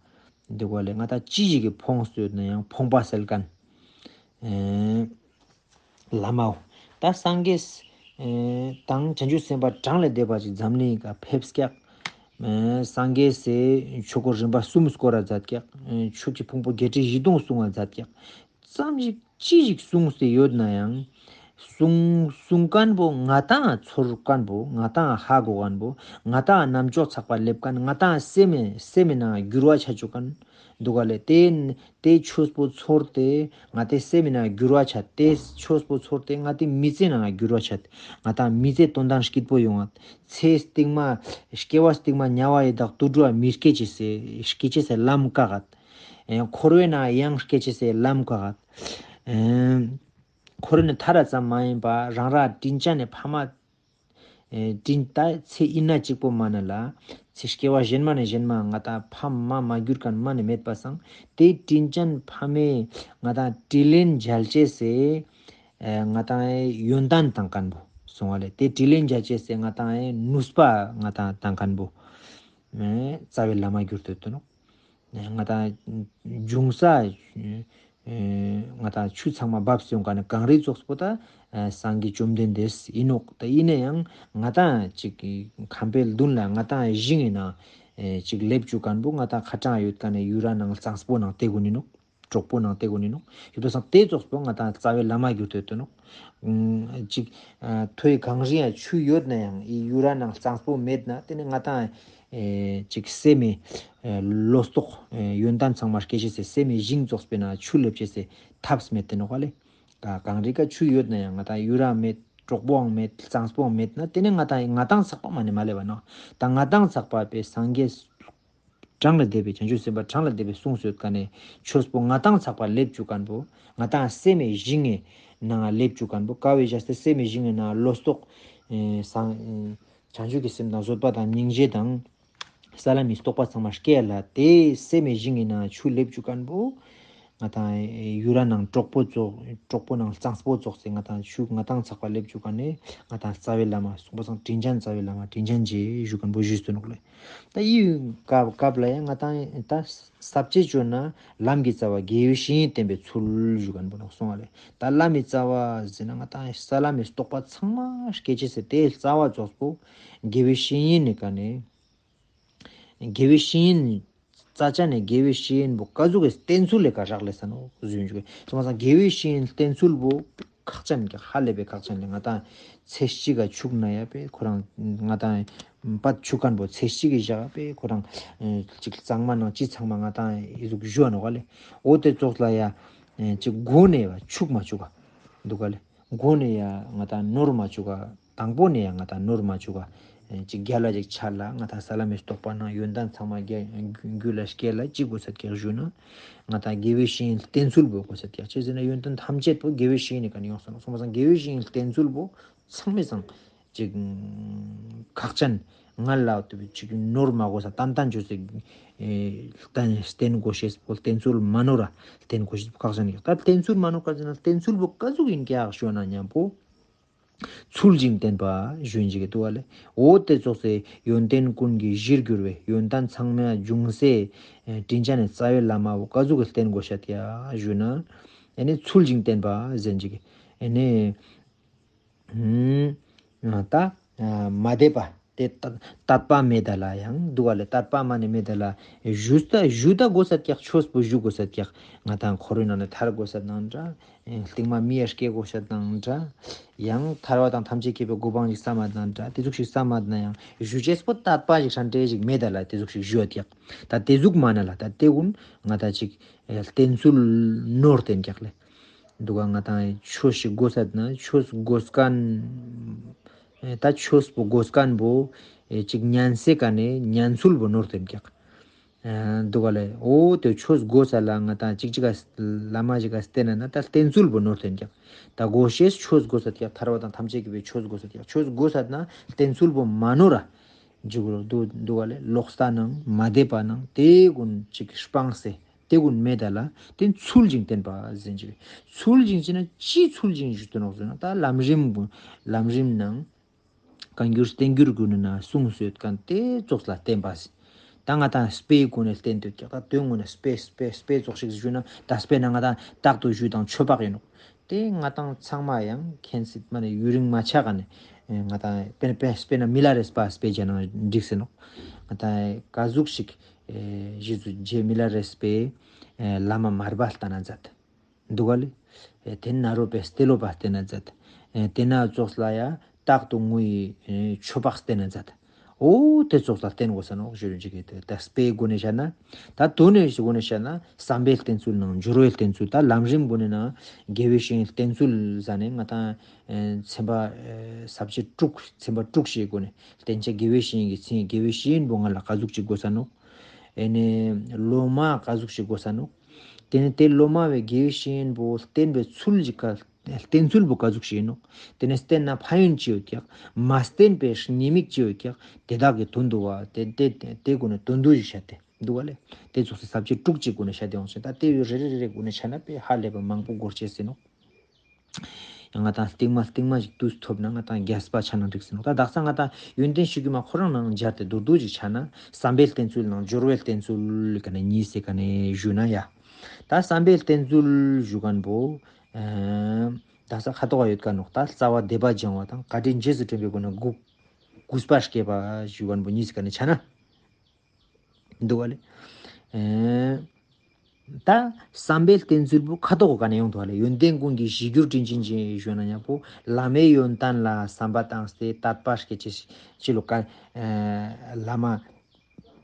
འདི་གོ་ལེ་ང་ཏང་ཅི་ཞིག་གི་ཕོངས་སོད་ན་ཡང་ཕོངས་པ་སེལ་མཁན། ཨེ་བླ་མའོ། ད་སངས་རྒྱས་ཨེ་དང་བྱང་ཆུབ་སེམས་དཔའ་གྲངས་ལས་འདས་པ་ཅིག་འཛམ་གླིང་ག་ཕེབས་ཀྱག་ཨེ་སངས་རྒྱས་སི་ཆོས་སྐོར་རིམ་པ་གསུམ་སྐོར་ར་མཛད་ཀྱག་ཨེ་ཆོས་ཀྱི་ཕུང་པོ་བརྒྱད་ཁྲི་བཞི་སྟོང་གསུང་བ་མཛད་ཀྱག་ཙམ་ཞིག་ཅི་ཞིག་གསུངས་ཏེ་ཡོད་ན་ཡང་། གསུང་གསུང་མཁན་པོ་ང་ཏང་ཚོར་མཁན་པོ་ང་ཏང་ཧ་གོ་མཁན་པོ་ང་ཏང་རྣམ་ཅོག་ཚགས་པ་སླེབས་མཁན་ང་ཏང་སེམས་སེམས་ནང་འགྱུར་བ་ཆ་བཅུག་མཁན་འདུག་ག་ལེ། དེ་དེ་ཆོས་པོ་ཚོར་ཏེ་ང་ཏེ་སེམས་ནང་འགྱུར་བ་ཆ་དེ་ཆོས་པོ་ཚོར་ཏེ་ང་ཏེ་མི་ཚེ་ནང་འགྱུར་བ་ཆ་ང་ཏང་མི་ཚེ་དོན་དང་སྐྱིད་པོ་ཡོང་བ་ཚེ་སྟིང་མ་སྐྱེ་བ་སྟིང་མ་དམྱལ་བ་ཡི་དྭགས་དུད་འགྲོ་མི་སྐྱེ་ཅེས་སེ་སྐྱེ་ཅེས་སེ་ལམ་བཀག་ག་ཨེ་འཁོར་བའི་ནང་ཡང་སྐྱེ་ཅེས་སེ་ལམ་བཀག་ག་ཨེ་འཁོར་བའི་ནང་ཐར་ར་ཙམ་མ་ཡིན་པ་རང་ར་དྲིན་ཅན་ནི་ཕ་མ་ཨེ་དྲིན་ད་ཚེ་ཡིན་ན་གཅིག་པོ་མ་ནི་ལ་ཚེ་སྐྱེ་བ་གཞན་མ་ནི་གཞན་མ་ང་ཏང་ཕ་མ་མ་གྱུར་མཁན་མ་ནི་མེད་པ་སང་དེ་དྲིན་ཅན་ཕ་མའི་ང་ཏང་དྲིན་ལན་འཇལ་ཅེས་སེ་ཨེ་ང་ཏང་ཡོན་ཏན་བཏང་མཁན་པོ་སོང་བ་ལེ། དེ་དྲིན་ལན་འཇལ་ཅེས་སེ་ང་ཏང་ནུས་པ་ང་ཏང་བཏང་མཁན་པོ་ཨེ་རྩ་བའི་བླ་མ་གྱུར་ཏེ་ཡོད་དོ་ནོག་ང་ཏང་འབྱུང་ས་ང་ཏང་ཆུ་ཚང་མ་བབས་སོང་ཀ་ནེ་གངས་རི་ཙོགས་པོ་ད་སངས་རྒྱས་བཅོམ་ལྡན་འདས་ཨིན་ནོག། ད་ཨིན་ནའང་ང་ཏང་ཅིག་ཁང་པའི་མདུན་ལ་ང་ཏང་ཞིང་ངི་ནང་ཅིག་ལེབ་ཅུག་མཁན་པོ་ང་ཏང་ཁ་ཏང་ཡོད་ཀ་ནེ་ཡུ་ར་ནང་གཙང་པོ་ནང་ཏེ་གུན་ཨིན་ནོག། གྲོག་པོ་ནང་ཏེ་གུན་ཨིན་ནོག། ཡོད་པ་སང་ཏེ་ཙོགས་པོ་ང་ཏང་རྩ་བའི་བླ་མ་གྱུར་ཏེ་ཡོད་དེ་ནོག། ཅིག་ཐོའི་གངས་རི་ཡང་ཆུ་ཡོད་ནའང་ཨི་ཡུ་ར་ནང་གཙང་པོ་མེད་ན་ཏེ་ནེ་ང་ཏང་ཅིག་སེམས་མི་ལོ་ཏོག་ཡོན་ཏན་ཚང་མ་སྐྱེ་ཅེས་སི་སེམས་མི་ཞིང་ཙོགས་པོའི་ནང་ཆུ་ལེབ་ཅེས་སི་ཐབས་མེད་དེ་ནོག་ལེ། ད་གངས་རི་ཀ་ཆུ་ཡོད་ནའང་ང་ཏང་ཡུ་ར་མེད། གྲོག་པོའང་མེད། གཙང་པོའང་མེད་ན་ཏེ་ནེ་ང་ཏང་ང་ཏང་ཚག་པ་མ་ནེ་མ་ལེབ་བ་ནོག། ད་ང་ཏང་ཚག་པ་པའི་སངས་རྒྱས་གྲངས་ལས་འདས་པའི་བྱང་ཆུབ་སེམས་དཔའ་གྲངས་ལས་འདས་པའི་གསུངས་སོད་ཀ་ནེ་ཆོས་པོ་ང་ཏང་ཚག་པ་ལེབ་ཅུག་མཁན་པོ་ང་ཏང་སེམས་མི་ཞིང་ངི་ནང་ལེབ་ཅུག་མཁན་པོ་ཀ་བོའི་ཞག་སྟེ་སེམས་མི་ཞིང་ངི་ནང་ལོ་ཏོག་སངས་བྱང་ཆུབ་ཀྱི་སེམས་དང་བཟོད་པ་དང་སྙིང་རྗེ་དང་ས་ལམ་མི་རྟོགས་པ་ཚང་མ་སྐྱེ་ལ་ཏེ་སེམས་མི་ཞིང་ངི་ནང་ཆུ་ལེབ་ཅུག་མཁན་པོ་ང་ཏང་ཡུ་ར་ནང་གྲོག་པོ་ཙོགས་གྲོག་པོ་ནང་གཙང་པོ་ཙོགས་སེ་ང་ཏང་ཆུ་ང་ཏང་ཚག་པ་ལེབ་ཅུག་མཁན་ནི་ང་ཏང་རྩ་བའི་བླ་མ་གསུངས་པ་སང་དྲིན་ཅན་རྩ་བའི་བླ་མ་དྲིན་ཅན་རྗེ་ཞུ་མཁན་པོ་ཞུས་སོ་ནོག་ལེ། ད་ཡི་སྐབས་སྐབས་ལ་ཡང་ང་ཏང་ད་ས་བཅད་བཅོ་ན་ལམ་གྱི་རྩ་བ་དགེ་བའི་བཤེས་གཉེན་བསྟེན་པའི་ཚུལ་ཞུ་མཁན་པོ་ནོག་གསུངས་པ་ལེ། ད་ལམ་གྱི་རྩ་བ་ཟེར་ན་ང་ཏང་ས་ལམ་མི་རྟོགས་པ་ཚང་མ་སྐྱེ་ཅེས་སི་ཏེ་རྩ་བ་ཙོགས་པོ་དགེ་བའི་བཤེས་གཉེན་ནི་ཀ་ནེ། དགེ་བའི་བཤེས་གཉེན་རྩ་ཆ་ནེ་དགེ་བའི་བཤེས་གཉེན་པོ་ཀ་ཟུག་གི་བསྟེན་ཚུལ་ལེ་ཀ་རག་ལེ་ས་ནོག་ཟུན་ཅུག་གི་ཙམ་སང་དགེ་བའི་བཤེས་གཉེན་བསྟེན་ཚུལ་པོ་ཁག་ཅན་གྱི་ཧ་ལས་པའི་ཁག་ཅན་ལེ། ང་ཏང་ཚེ་གཅིག་ག་ཆུག་ན་ཡ་པེ་ཁོ་རང་ང་ཏང་པད་ཆུག་མཁན་པོ་ཚེ་གཅིག་གི་ཞག་པེ་ཁོ་རང་ཅིག་གཙང་མ་ནང་ཅི་ཚང་མ་ང་ཏང་ཨི་ཟུག་ཞུ་བ་ནོག་ལེ། འོ་ཏེ་ཙོགས་ལ་ཡ་ཅིག་གོ་ནེ་བ་ཆུག་མ་ཆུག་ག་འདུག་ག་ལེ། གོ་ནེ་ཡ་ང་ཏང་ནོར་མ་ཅུག་ག། དང་པོ་ནེ་ཡ་ང་ཏང་ནོར་མ་ཅུག་ག། ཅིག་རྒྱལ་ལ་ཅིག་ཆ་ལ་ང་ཏང་ས་ལམ་མི་རྟོགས་པ་ནང་ཡོན་ཏན་ཚང་མ་རྒྱུད་ལ་སྐྱེ་ལ་ཅི་དགོས་ས་ཀྱག་ཞུ་ན། ང་ཏང་དགེ་བའི་བཤེས་གཉེན་བསྟེན་ཚུལ་པོ་དགོས་ས་ཀྱག། ཅི་ཟེར་ན་ཡོན་ཏན་ཐམས་ཅད་པོ་དགེ་བའི་བཤེས་གཉེན་ནི་ཀ་ནེ་ཡོང་ས་ནོག། སོང་པ་སང་དགེ་བའི་བཤེས་གཉེན་བསྟེན་ཚུལ་པོ་ཚང་མའི་སང་ཅིག་ཁག་ཅན། ང་ལ་ཅིག་ནོར་མ་དགོས་ས་ཏན་ཏན་ཅོས་སེ་བསྟེན་དགོས་ཤེས་པོ་བསྟེན་ཚུལ་མ་ནོར་ར་བསྟེན་དགོས་ཤེས་པོ་ཁག་ཅན་ཡོད། ད་བསྟེན་ཚུལ་མ་ནོར་ཀ་ཟེར་ན་བསྟེན་ཚུལ་པོ་ཀ་ཟུག་ཡིན་ཀྱག་ཞུ་ན་མཉམ་པོ། ཚུལ་བཞིན་བསྟེན་པ་ཞུ་ཡིན་ཅིག་འདུག་པ་ལེ། འོ་ཏེ་ཙོགས་སེ་ཡོན་ཏན་ཀུན་གྱི་གཞིར་གྱུར་བའི་ཡོན་ཏན་ཚང་མ་འབྱུང་སའི་དྲིན་ཅན་ནི་རྩ་བའི་བླ་མ་བོ་ཀ་ཟུག་གི་བསྟེན་དགོས་ཤ་ཏེ་ཡ་ཞུ་ན། ཨེ་ནི་ཚུལ་བཞིན་བསྟེན་པ་ཟེར་ཅིག་ཨེ་ནི། ད་མ་དད་པ་ཏེ་དད་པ་མེད་ད་ལ་ཡང་འདུག་པ་ལེ། དད་པ་མ་ནེ་མེད་ད་ལ་ཞུ་ད་ཞུ་ད་དགོས་ས་ཀྱག། ཆོས་པོ་ཞུ་དགོས་ས་ཀྱག། ང་ཏང་འཁོར་བའི་ནང་ནེ་ཐར་དགོས་ས་ནང་འདྲ། རྟིང་མ་མི་ཡ་སྐྱེ་དགོས་ཤ་དང་འདྲ། ཡང་ཐར་པ་དང་ཐམས་ཅད་མཁྱེན་པའི་གོ་འཕང་ཞིག་བསམ་མ་དང་འདྲ། ཏེ་ཟུག་ཞིག་བསམ་མ་དང་ཡང་ཞུ་ཅེས་པོ་དད་པ་ཞིག་ཧྲན་ཏེ་ཞིག་མེད་ད་ལ་ཏེ་ཟུག་ཞིག་ཞུ་ཡོད་ཀྱག། ད་ཏེ་ཟུག་མ་ན་ལ་ད་ཏེ་ཀུན་ང་ཏང་ཅིག་བསྟེན་ཚུལ་ནོར་བསྟེན་ཀྱག་ལེ། འདུག་ག། ང་ཏང་ཆོས་ཤིག་དགོས་ས་ན་ཆོས་དགོས་མཁན། ད་ཆོས་པོ་དགོས་མཁན་པོ་ཅིག་ཉན་སའི་ཀ་ནེ་ཉན་ཚུལ་པོ་ནོར་བསྟེན་ཀྱག། འདུག་ག་ལེ། འོ་ཏེ་ཆོས་དགོས་ས་ལ་ང་ཏང་ཅིག་ཅིག་ག་བླ་མ་ཞིག་ག་བསྟེན་ན་ན་ད་བསྟེན་ཚུལ་པོ་ནོར་བསྟེན་ཀྱག། ད་དགོས་ཤེས་ཆོས་དགོས་ས་ཀྱག། ཐར་པ་དང་ཐམས་ཅད་མཁྱེན་པའི་ཆོས་དགོས་ས་ཀྱག། ཆོས་དགོས་ས་ན་བསྟེན་ཚུལ་པོ་མ་ནོར་ར་འཇུག་རོགས་འདུག་འདུག་ག་ལེ། ལོག་ལྟ་ནང་མ་དད་པ་ནང་ཏེ་ཀུན་ཅིག་སྤངས་སེ་ཏེ་ཀུན་མེད་ད་ལ་ཏེ་ཚུལ་བཞིན་བསྟེན་པ་ཟེར་ཅིག། ཚུལ་བཞིན་ཅི་ན་ཅི་ཚུལ་བཞིན་ཞུ་དོ་ནོག་ཟེར་ན་ད་ལམ་རིམ་ལམ་རིམ་ནང་བཀའ་འགྱུར་བསྟན་འགྱུར་ཀུན་ནི་ནང་གསུངས་སོད་མཁན་ཏེ་ཙོགས་ལ་བསྟེན་པ་ཟེར། ད་ང་ཏང་དཔེའི་སྒོ་ནེ་བསྟེན་དུག་ཀྱག། ད་དོན་དངོས་ནེ་དཔེ་དཔེ་དཔེ་ཙོགས་ཤིག་ཞུ་ན་ད་དཔེར་ན་ང་ཏང་རྟག་ཏུ་ཞུ་དང་ཆོས་འཕགས་ཡིན་ནོག། ཏེ་ང་ཏང་ཚང་མ་ཡང་མཁྱེན་སྲིད་མ་ནེ་ཡུན་རིང་མ་ཆགས་ཀ་ནེ་ང་ཏང་དཔེར་ན་དཔེར་ན་མི་ལ་རས་པ་དཔེ་བྱས་ན་འགྲིག་སེ་ནོག། ང་ཏང་ཀ་ཟུག་ཞིག་རྗེ་བཙུན་རྗེ་མི་ལ་རས་པའི་བླ་མ་མར་པ་ལྟ་ན་མཛད། འདུག་ག་ལེ། ཏེ་ནེ་རོ་པའི་སྟེ་ལོ་པ་བསྟེན་ན་མཛད། ཏེ་ནེ་ཙོགས་ལ་ཡ་རྟག་ཏུ་ངུའི་ཆོས་འཕགས་བསྟེན་ན་མཛད། འོ་ཏེ་ཙོགས་ལ་བསྟེན་དགོས་ས་ནོག་ཞུ་རུ་ཅིག་གི་ད་དཔེའི་སྒོ་ནེ་བཤད་ན། ད་དོན་ནེ་སྒོ་ནེ་བཤད་ན་བསམ་པའི་བསྟེན་ཚུལ་ནང་སྦྱོར་བའི་བསྟེན་ཚུལ་ད་ལམ་རིམ་སྒོ་ནེ་ན་དགེ་བའི་བཤེས་བསྟེན་ཚུལ་ཟ་ནེ་ང་ཏང་ཚན་པ་ས་བཅད་དྲུག་ཚན་པ་དྲུག་ཞིག་སྒོ་ནེ་བསྟེན་བྱ་དགེ་བའི་བཤེས་གཉེན་གྱི་མཚན་དགེ་བའི་བཤེས་གཉེན་པོ་ང་ལ་ཀ་ཟུག་ཅིག་དགོས་ས་ནོག། ཨེ་ནེ་སློབ་མ་ཀ་ཟུག་ཅིག་དགོས་ས་ནོག། ཏེ་ནེ་ཏེ་སློབ་མ་བའི་དགེ་བའི་བཤེས་གཉེན་པོ་བསྟེན་པའི་ཚུལ་ཅིག་ག་བསྟེན་ཚུལ་པོ་ཀ་ཟུག་ཅིག་ཨིན་ནོག། ཏེ་ནེ་བསྟེན་ན་ཕན་ཡོན་ཅི་ཡོད་ཀྱག། མ་བསྟེན་པའི་ཉེས་དམིགས་ཅི་ཡོད་ཀྱག། ཏེ་དག་གི་དོན་དུ་བ་ཏེ་ཏེ་ཏེ་སྒོ་ནེ་དོན་དུ་ཞིག་བཤད་དེ་འདུག་ག་ལེ། ཏེ་ཙོགས་སི་ས་བཅད་དྲུག་ཅིག་སྒོ་ནེ་བཤད་དེ་འོང་ཞིག། ད་ཏེ་རེ་རེ་རེ་རེ་སྒོ་ནེ་བཤད་ན་དཔེ་ཧ་ལས་པ་མང་པོ་འགོར་ཅེས་ཨིན་ནོག། ང་ཏང་སྟིང་མ་སྟིང་མ་ཞིག་དུས་ཐོབ་ན་ང་ཏང་རྒྱས་པ་ཆ་ན་འགྲིག་ཟེར་ནོག། ད་དག་ས་ང་ཏང་ཡོན་ཏན་ཤེས་རྒྱུ་མ་ཁོ་རང་ནང་སྦྱར་ཏེ་མདོར་བསྡུས་ཤིག་ཆ་ན་བསམ་པའི་བསྟེན་ཚུལ་ནང་སྦྱོར་བའི་བསྟེན་ཚུལ་ཀ་ནེ་གཉིས་སེ་ཀ་ནེ་ཞུ་ན་ཡ། ད་བསམ་པའི་བསྟེན་ཚུལ་ཞུ་མཁན་པོ་ཨ་དག་ས་ཁ་ཐོག་ཡོད་མཁན་ནོག། ད་རྩ་བ་དད་པ་སྦྱང་བ་དང་བཀའ་དྲིན་རྗེས་སུ་དྲན་པའི་སྒོ་ནས་གུས་གུས་པ་བསྐྱེད་པ་ཞུ་མཁན་པོ་གཉིས་སེ་ཀ་ནེ་ཆ་ན། འདུག་ག་ལེ། ཨེ། ད་བསམ་པའི་བསྟེན་ཚུལ་པོ་ཁ་ཐོག་ག་ནེ་ཡོང་འདུག་ག་ལེ། ཡོན་ཏན་ཀུན་གྱི་གཞིར་གྱུར་དྲིན་ཅན་ཞེས་ཞུ་ན་ཡང་པོ་བླ་མའི་ཡོན་ཏན་ལ་བསམ་པ་བཏང་སྟེ་དད་པ་སྐྱེ་ཅེས་ཅི་ལོ་ཀ་ཨེ་བླ་མ་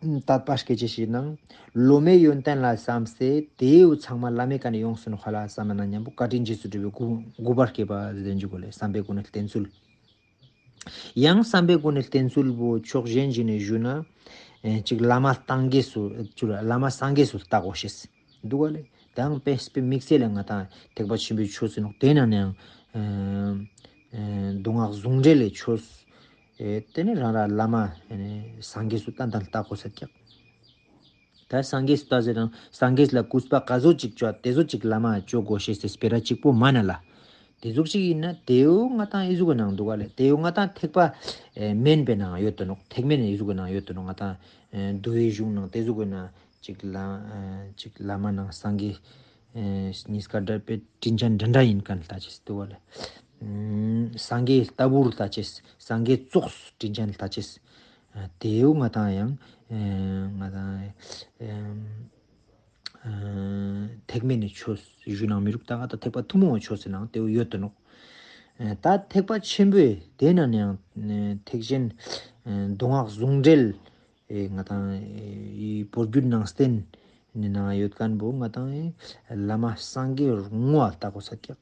དད་པ་སྐྱེ་ཅེས་ཤིག་ནང་། སློབ་མའི་ཡོན་ཏན་ལ་བསམ་སྟེ་དེའུ་ཚང་མ་བླ་མའི་ཀ་ནེ་ཡོངས་སུ་ནོག་ཧ་ལ་བསམ་ན་ཡང་པོ་བཀའ་དྲིན་རྗེས་སུ་དྲན་པའི་གུས་གུས་པ་བསྐྱེད་པ་ཟེར་འཇུག་གོ་ལེ། བསམ་པའི་སྒོ་ནས་བསྟེན་ཚུལ། ཡང་བསམ་པའི་སྒོ་ནས་བསྟེན་ཚུལ་པོ་ཕྱོགས་གཞན་ཞིག་ནས་ཞུ་ན། ཨེ་གཅིག་བླ་མ་སངས་རྒྱས་སུ་ཅུ་བླ་མ་སངས་རྒྱས་སུ་ལྟ་དགོས་ཤེས། འདུག་ག་ལེ། དང་དཔེ་དཔེ་དམིགས་བསལ་ལ་ང་ཏང་ཐེག་པ་ཆེན་པོའི་ཆོས་ཟེར་ནོག། དེ་ན་ནའང་ཨེ་ཨེ་མདོ་སྔགས་ཟུང་འབྲེལ་ལས་ཆོས། ཨེ་དེ་ནི་རང་རང་བླ་མ་ཨེ་སངས་རྒྱས་སུ་ཏན་ཏན་ལྟ་དགོས་ས་ཀྱག། ད་སངས་རྒྱས་སུ་ལྟ་ཟེར་ན་སངས་རྒྱས་ལ་གུས་པ་ག་ཟུག་ཅིག་ཅོ་དེ་ཟུག་ཅིག་བླ་མ་ཅོ་དགོས་ཤེས་སི་སྤེ་ར་གཅིག་པོ་མ་ན་ལ། དེ་ཟུག་ཅིག་ཡིན་ན་དེའུ་ང་ཏང་ཨི་ཟུག་གི་ནང་འདུག་ག་ལེ། དེའུ་ང་ཏང་ཐེག་པ་ཨེ་དམན་པའི་ནང་ཡོད་དོ་ནོག། ཐེག་དམན་ཨི་ཟུག་གི་ནང་ཡོད་དོ་ནོག། ང་ཏང་ཨེ་འདུལ་བའི་གཞུང་ནང་དེ་ཟུག་གི་ནང་ཅིག་ལ་ཨེ་ཅིག་བླ་མ་ནང་སངས་རྒྱས་ཨེ་གཉིས་ཀ་འདྲ་དཔེ་དྲིན་ཅན་འདྲ་འདྲ་ཡིན་མཁན་ལྟ་ཅེས་འདུག་ག་ལེ། ཨུམ་སངས་རྒྱས་ལྟ་བུར་ལྟ་ཅེས། སངས་རྒྱས་ཙོགས་དྲིན་ཅན་ལྟ་ཅེས། ཨ་དེའུ་ང་ཏང་ཡང་ཨེ་ང་ཏང་ཨ་ཐེག་དམན་ནི་ཆོས་ཞུ་ནང་མི་རུག། ད་ང་ཏང་ཐེག་པ་ཐུན་མོང་བའི་ཆོས་ཟེར་ནང་དེའུ་ཡོད་དོ་ནོག། ཨེ་ད་ཐེག་པ་ཆེན་པོའི་དེ་ན་ནའང་ཨེ་ཐེག་ཆེན་ཨེ་མདོ་སྔགས་ཟུང་འབྲེལ་ཨེ་ང་ཏང་ཨེ་བོད་བརྒྱུད་ནང་བསྟན་ནི་ནང་ཡོད་མཁན་པོ་ང་ཏང་ཨེ་བླ་མ་སངས་རྒྱས་ངོ་བོ་ལྟ་དགོས་ས་ཀྱག།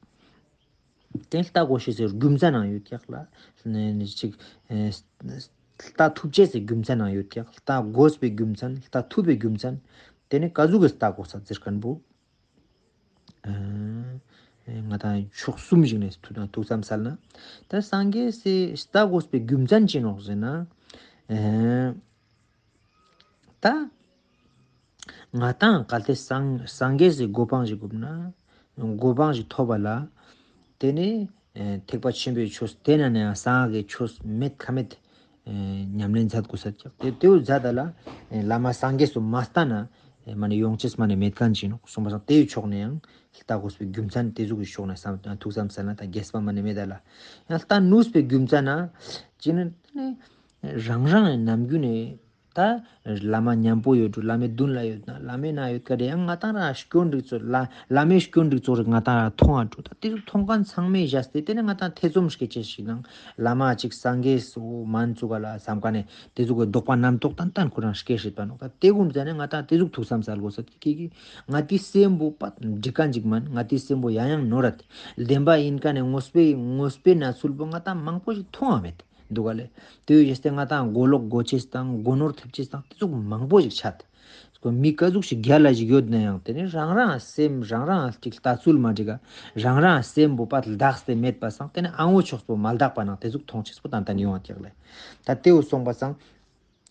དེ་ལྟ་དགོས་ཤེས་སི་རྒྱུ་མཚན་ནང་ཡོད་ཀྱག་ལ། ནི་ཅིག་ཨེ་ལྟ་ཐུབ་ཅེས་སི་རྒྱུ་མཚན་ནང་ཡོད་ཀྱག། ལྟ་དགོས་པའི་རྒྱུ་མཚན། ལྟ་ཐུབ་པའི་རྒྱུ་མཚན། དེ་ནི་ག་ཟུག་གི་ལྟ་དགོས་ས་ཟེར་མཁན་པོ། ཨེ་ང་ཏང་ཕྱོགས་གསུམ་ཞིག་ནས་ཐུགས་ཐུགས་བསམ་གསལ་ན། ད་སངས་རྒྱས་སི་ལྟ་དགོས་པའི་རྒྱུ་མཚན་ཅི་ནོག་ཟེར་ན། ཨེ་ད་ང་ཏང་གལ་ཏེ་སངས་སངས་རྒྱས་སི་གོ་འཕང་ཞིག་དགོས་ན། གོ་འཕང་ཞིག་ཐོབ་པ་ལ། དེ་ནི་ཨེ་ཐེག་པ་ཆེན་པོའི་ཆོས་དེ་ན་ནའང་གསང་སྔགས་ཀྱི་ཆོས་མེད་ཁ་མེད་ཨེ་ཉམས་ལེན་མཛད་དགོས་ས་ཀྱག། དེ་དེའུ་མཛད་ད་ལ་ཨེ་བླ་མ་སངས་རྒྱས་སུ་མ་ལྟ་ན་ཨེ་མ་ནི་ཡོང་ཅེས་མ་ནི་མེད་མཁན་ཅིག་ནོག། སོང་པ་སང་དེའི་ཕྱོགས་ནས་ཡང་ལྟ་དགོས་པའི་རྒྱུ་མཚན་དེ་ཟུག་གི་ཕྱོགས་ནས་བསམ་ཐུགས་བསམ་གསལ་ན་ད་རྒྱས་པ་མ་ནི་མེད་ད་ལ། ཡང་ལྟ་ནུས་པའི་རྒྱུ་མཚན་ན་ཅི་ནི་དེ་ནི་རང་རང་ནམ་རྒྱུན་ནས་ད་བླ་མ་མཉམ་པོ་ཡོད་འགྲོ། བླ་མའི་མདུན་ལ་ཡོད་ན་བླ་མའི་ནང་ཡོད་ཀ་རེ་ཡང་ང་ཏང་རང་སྐྱོན་རིགས་ཚོ་ལ་བླ་མའི་སྐྱོན་རིགས་ཚོ་རིགས་ང་ཏང་རང་མཐོང་ང་འགྲོ། ད་དེ་རིགས་མཐོང་མཁན་ཚང་མས་བཞག་སྟེ་དེ་ནི་ང་ཏང་ཐེ་ཚོམ་སྐྱེ་ཅེས་ཤིག་ནང་བླ་མ་ཅིག་སངས་རྒྱས་སུ་མན་ཚུགས་ག་ལ་བསམ་མཁན་ནས་དེ་ཟུག་གི་དོགས་པ་རྣམ་རྟོག་ཏན་ཏན་ཁོ་རང་སྐྱེ་སྲིད་པ་ནོག། ད་དེ་ཀུན་ཟེར་ནས་ང་ཏང་དེ་ཟུག་ཐུགས་བསམ་གསལ་དགོས་ས་ཀྱི་ཀྱི་ང་ཏི་སེམས་པོ་པ་འགྲིག་མཁན་ཅིག་མན། ང་ཏི་སེམས་པོ་ཡང་ཡང་ནོར་ར་བདེན་པ་ཡིན་མཁན་ནས་ངོས་པོའི་ངོས་པོའི་གནས་ཚུལ་པོ་ང་ཏང་མང་པོ་ཞིག་མཐོང་བ་མེད། འདུག་ག་ལེ། དེ་ཡོད་ཅེས་ཏེ་ང་ཏང་མགོ་ལོག་དགོས་ཅེས་དང་མགོ་ནོར་ཐེབས་ཅེས་དང་དེ་ཚོ་མང་པོ་ཞིག་ཆད། མི་ག་ཟུག་ཞིག་རྒྱལ་ལ་ཞིག་ཡོད་ན་ཡང་དེ་ནི་རང་རང་སེམས་རང་རང་ཅིག་ལྟ་ཚུལ་མ་འགྲིག་ག། རང་རང་སེམས་པོ་པ་དག་སྟེ་མེད་པ་སང་དེ་ནི་ཨ་ངོ་ཕྱོགས་པོ་མ་དག་པ་ནང་དེ་ཟུག་མཐོང་ཅེས་པོ་ཏན་ཏན་ཡོང་བ་ཀྱག་ལེ། ད་དེའུ་སོང་པ་སང་